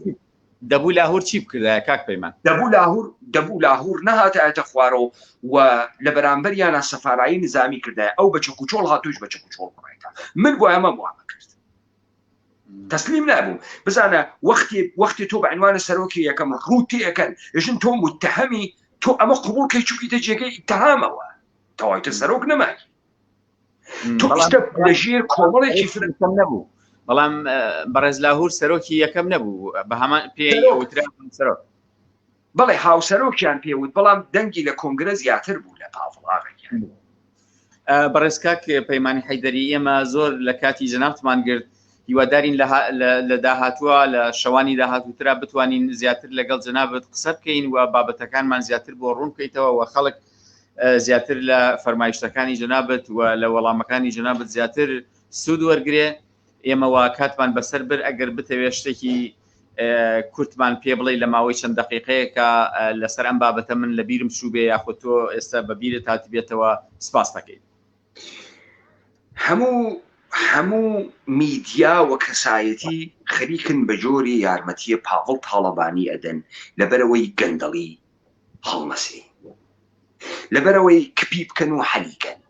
دەبوو لاهور چی بکردایە کاک پەیمان؟ دەبوو لاهور دەبوو لاهور نەهاتایەتە خوارەوە و لە بەرامبەریانا سەفارایی نزامی کردایە ئەو بە چەک و چۆڵ هات تۆیش بە چەک و چۆڵ بڕایتە من بۆ ئەمە وامە کرد تەسلیم نابووم بزانە وەختی وەختی تۆ بە عنوانە سەرۆکی یەکەم ڕوو تێکەن ژن تۆ متهەمی تۆ ئەمە قبوڵ کەی چوویتە جێگەی ئیتهامەوە تەوایتە سەرۆک نەمای تۆ ئیستا لە ژێر کۆمەڵێکی فرەکەم نەبوو بەڵام بەڕێز لاهور سەرۆکی یەکەم نەبوو بە هەمان پێ وترا سەرۆک بەڵێ هاوسەرۆکیان پێوت بەڵام دەنگی لە کۆنگرە زیاتر بوو لە پاڤڵ ئاغەگیان بەڕێز کاک پەیمانی حەیدەری ئێمە زۆر لە کاتی جەنابتمان گرت هیوادارین لە داهاتووە لە شەوانی داهاتووترا بتوانین زیاتر لەگەڵ جەنابت قسە بکەین و بابەتەکانمان زیاتر بۆ ڕوون بکەیتەوە و خەڵک زیاتر لە فەرمایشتەکانی جەنابت و لە وەڵامەکانی جەنابت زیاتر سوود وەرگێ ئێمە وا کاتمان بەسەر بر ئەگەر بتەوێت شتێکی کورتمان پێ بڵێ لە ماوەی چەند دقیقەیەکە لەسەر ئەم بابەتە من لە بیرم چوو بێ یاخود تۆ ئێستا بە بیرت هاتبێتەوە سپاس دەکەین. هەموو هەموو میدیا و کەسایەتی خەریکن بە جۆری یارمەتیە پاڤڵ تاڵەبانی ئەدەن لەبەرئەوەی گەندەڵی هەڵنەسێ لەبەرئەوەی کپی بکەن و حەلی کەن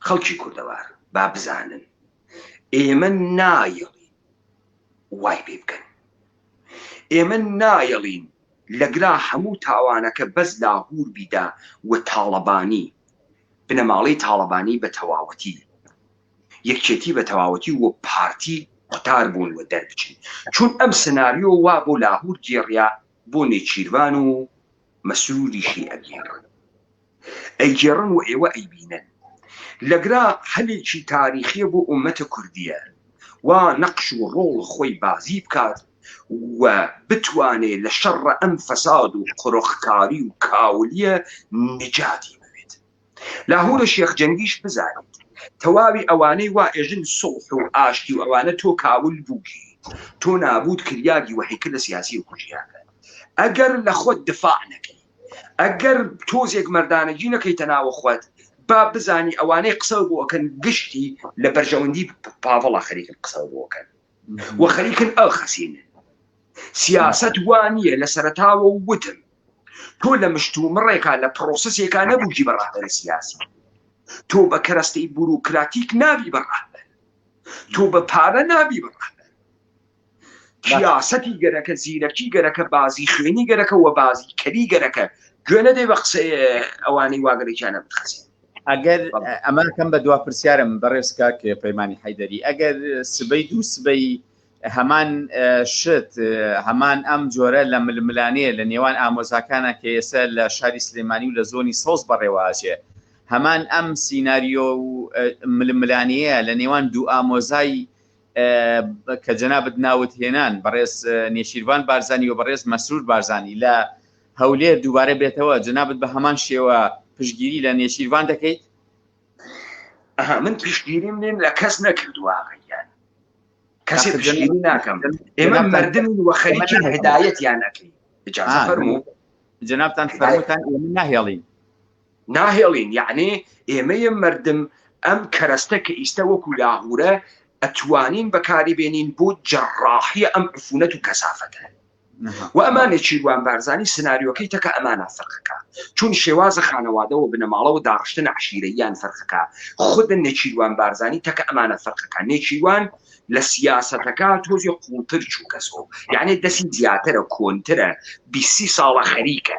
خەڵکی کوردەوار با بزانن ئێمە نایەڵین وای پێ بکەن ئێمە نایەڵین لەگرا هەموو تاوانەکە بەس لاهور بیدا و تاڵەبانی بنەماڵەی تاڵەبانی بە تەواوەتی یەکێتی بە تەواوەتی و پارتی قوتار بوون و دەربچن چون ئەم سناریۆ وا بۆ لاهور گێڕیا بۆ نێچیرڤان و مەسروریشی ئەگێڕن ئەیگێڕن و ئێوە ئەیبینن لەگرا هەلێکی تاریخیە بۆ ئومەتە کوردیە وا نەقش و ڕۆڵ خۆی بازی بکات و بتوانێ لە شەڕە ئەم فەساد و قۆرخکاری و کاولیە نجاتی بوێت. لاهورە شێخ جەنگیش بزانێت تەواوی ئەوانەی وا ئێژن سوڵح و ئاشتی و ئەوانە تۆ کاول بووگی تۆ نابوت کریاگی وە هەیکل سیاسی و کوژیاگە ئەگەر لە خۆت دفاع نەکەی ئەگەر تۆزێک مەردانەگی نەکەیتە ناوە خۆت با بزانی ئەوانەی قسە بۆ ئەکەن گشتی لە بەرژەوەندی پاڤڵا خەریکن قسە بۆ ئەکەن و خەریکن ئەخەسینن سیاسەت وا نییە لە سەرەتاوە وتم تۆ لە مشتومڕێکا لە پرۆسسێکا نەبووی بە ڕەهبەر سیاسی تۆ بە کەرەستەی بوروکراتیک نابی بە ڕەهبەر تۆ بە پارە نابی بە ڕەهبەر سیاسەتی گەرەکە زیرەکی گەرەکە بازی خوێنی گەرەکە وە بازی کەری گەرەکە گوێ نەدەی بە قسەی ئەوانەی واگەرێکیانە بتخەسێن ئەگەر ئەمە کەم بە دوا پرسیارم بەڕێز کاک پەیمانی حەیدەری ئەگەر سبەی دوو سبەی. هەمان شت هەمان ئەم جۆرە لە ململانێ لە نێوان ئامۆزاکانە کە ئێستا لە شاری سلێمانی و لە زۆنی سەوز بەڕێوەئەچێ هەمان ئەم سیناریۆ و ململانێیە لە نێوان دوو ئامۆزای کە جەنابت ناوت هێنان بەڕێز نێچیرڤان بارزانی و بەڕێز مەسرور بارزانی لە هەولێر دووبارە بێتەوە جەنابت بە هەمان شێوە پشتگیری لە نێچیرڤان دەکەیت؟ ئەها من پشتگیریم لێن لە کەس نەکردووە ئاغەیان کەسێ پشتگیری ناکەم ئێمە مردمین وە خەریکین هدایەتیان ئەکەین ئجازە فەرموو جەنابتان فەرمووتان ئێمە ناهێڵین ناهێڵین یعنی ئێمەیە مردم ئەم کەرەستە کە ئیستە وەکو لاهورە ئەتوانین بەکاری بێنین بۆ جەڕاحیە ئەم عفونەت و کەسافەتە و ئەما نێچیروان بارزانی سناریۆکەی تەکە ئەمانە فەرقەکە چون شێوازە خانەوادەوە بنەماڵەوە داڕشتن عشیرەیان فەرقەکە خود نێچیروان بارزانی تەکە ئەمانە فەرقەکە نێچیروان لە سیاسەتەکە تۆزی قوڵتر چوو کەسۆ یعنی دەسی زیاترە کۆنترە بیسی ساڵە خەریکە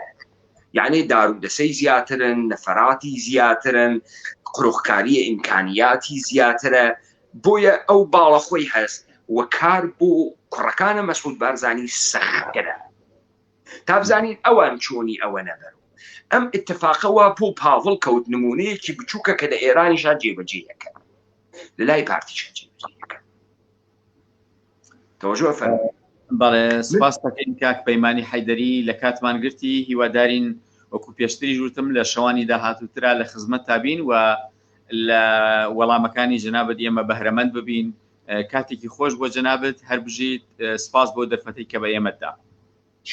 یعنی دار و دەسەی زیاترن نەفەراتی زیاترن قرخکاریە ئیمکانیاتی زیاترە بۆیە ئەو باڵە خۆی هەست و کار بۆ کوڕەکانە مەسعود بارزانی سەختترە تا بزانین ئەوان چۆنی ئەوە نەبەر ئەم اتفاقە وا بۆ پاڤڵ کەوت نمونەیەکی بچووکە کە لە ئێرانیشا جێبەجێیەکە لە لای پارتیشا جێبەجێیەکە تەوەجۆ فەرموو. بەڵێ سپاس دەکەین کاک پەیمانی حەیدەری لە کاتمان گرتی هیوادارین وەکو پێشتریش وتم لە شەوانی داهاتووترا لە خزمەت تابین و لە وەڵامەکانی جەنابت ئێمە بەهرەمەند ببین کاتێکی خۆش بۆ جەنابت هەر بژیت سپاس بۆ دەرفەتەی کە بە ئێمەت دا.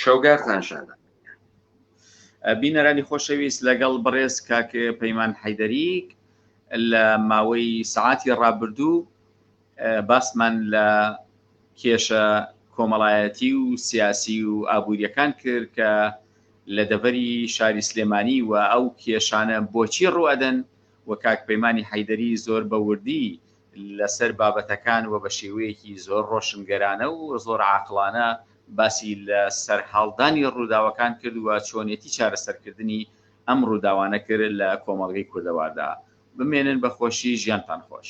شەوگارتان شادە. بینەرانی خۆشەویست لەگەڵ بەڕێز کاک پەیمان حەیدەری لە ماوەی سەعاتی ڕابردوو باسمان لە کێشە کۆمەڵایەتی و سیاسی و ئابووریەکان کرد کە لە دەڤەری شاری سلێمانی و ئەو کێشانە بۆچی ڕوئەدەن و کاک پەیمانی حەیدەری زۆر بە وردی لەسەر بابەتەکان و بە شێوەیەکی زۆر ڕۆشنگەرانە و زۆر عاقڵانە باسی لە سەرهەڵدانی ڕووداوەکان کرد و چۆنێتی چارەسەرکردنی ئەم ڕووداوانە کرد لە کۆمەڵگەی کوردەواردا. بمێنن بە خۆشی ژیانتان خۆش.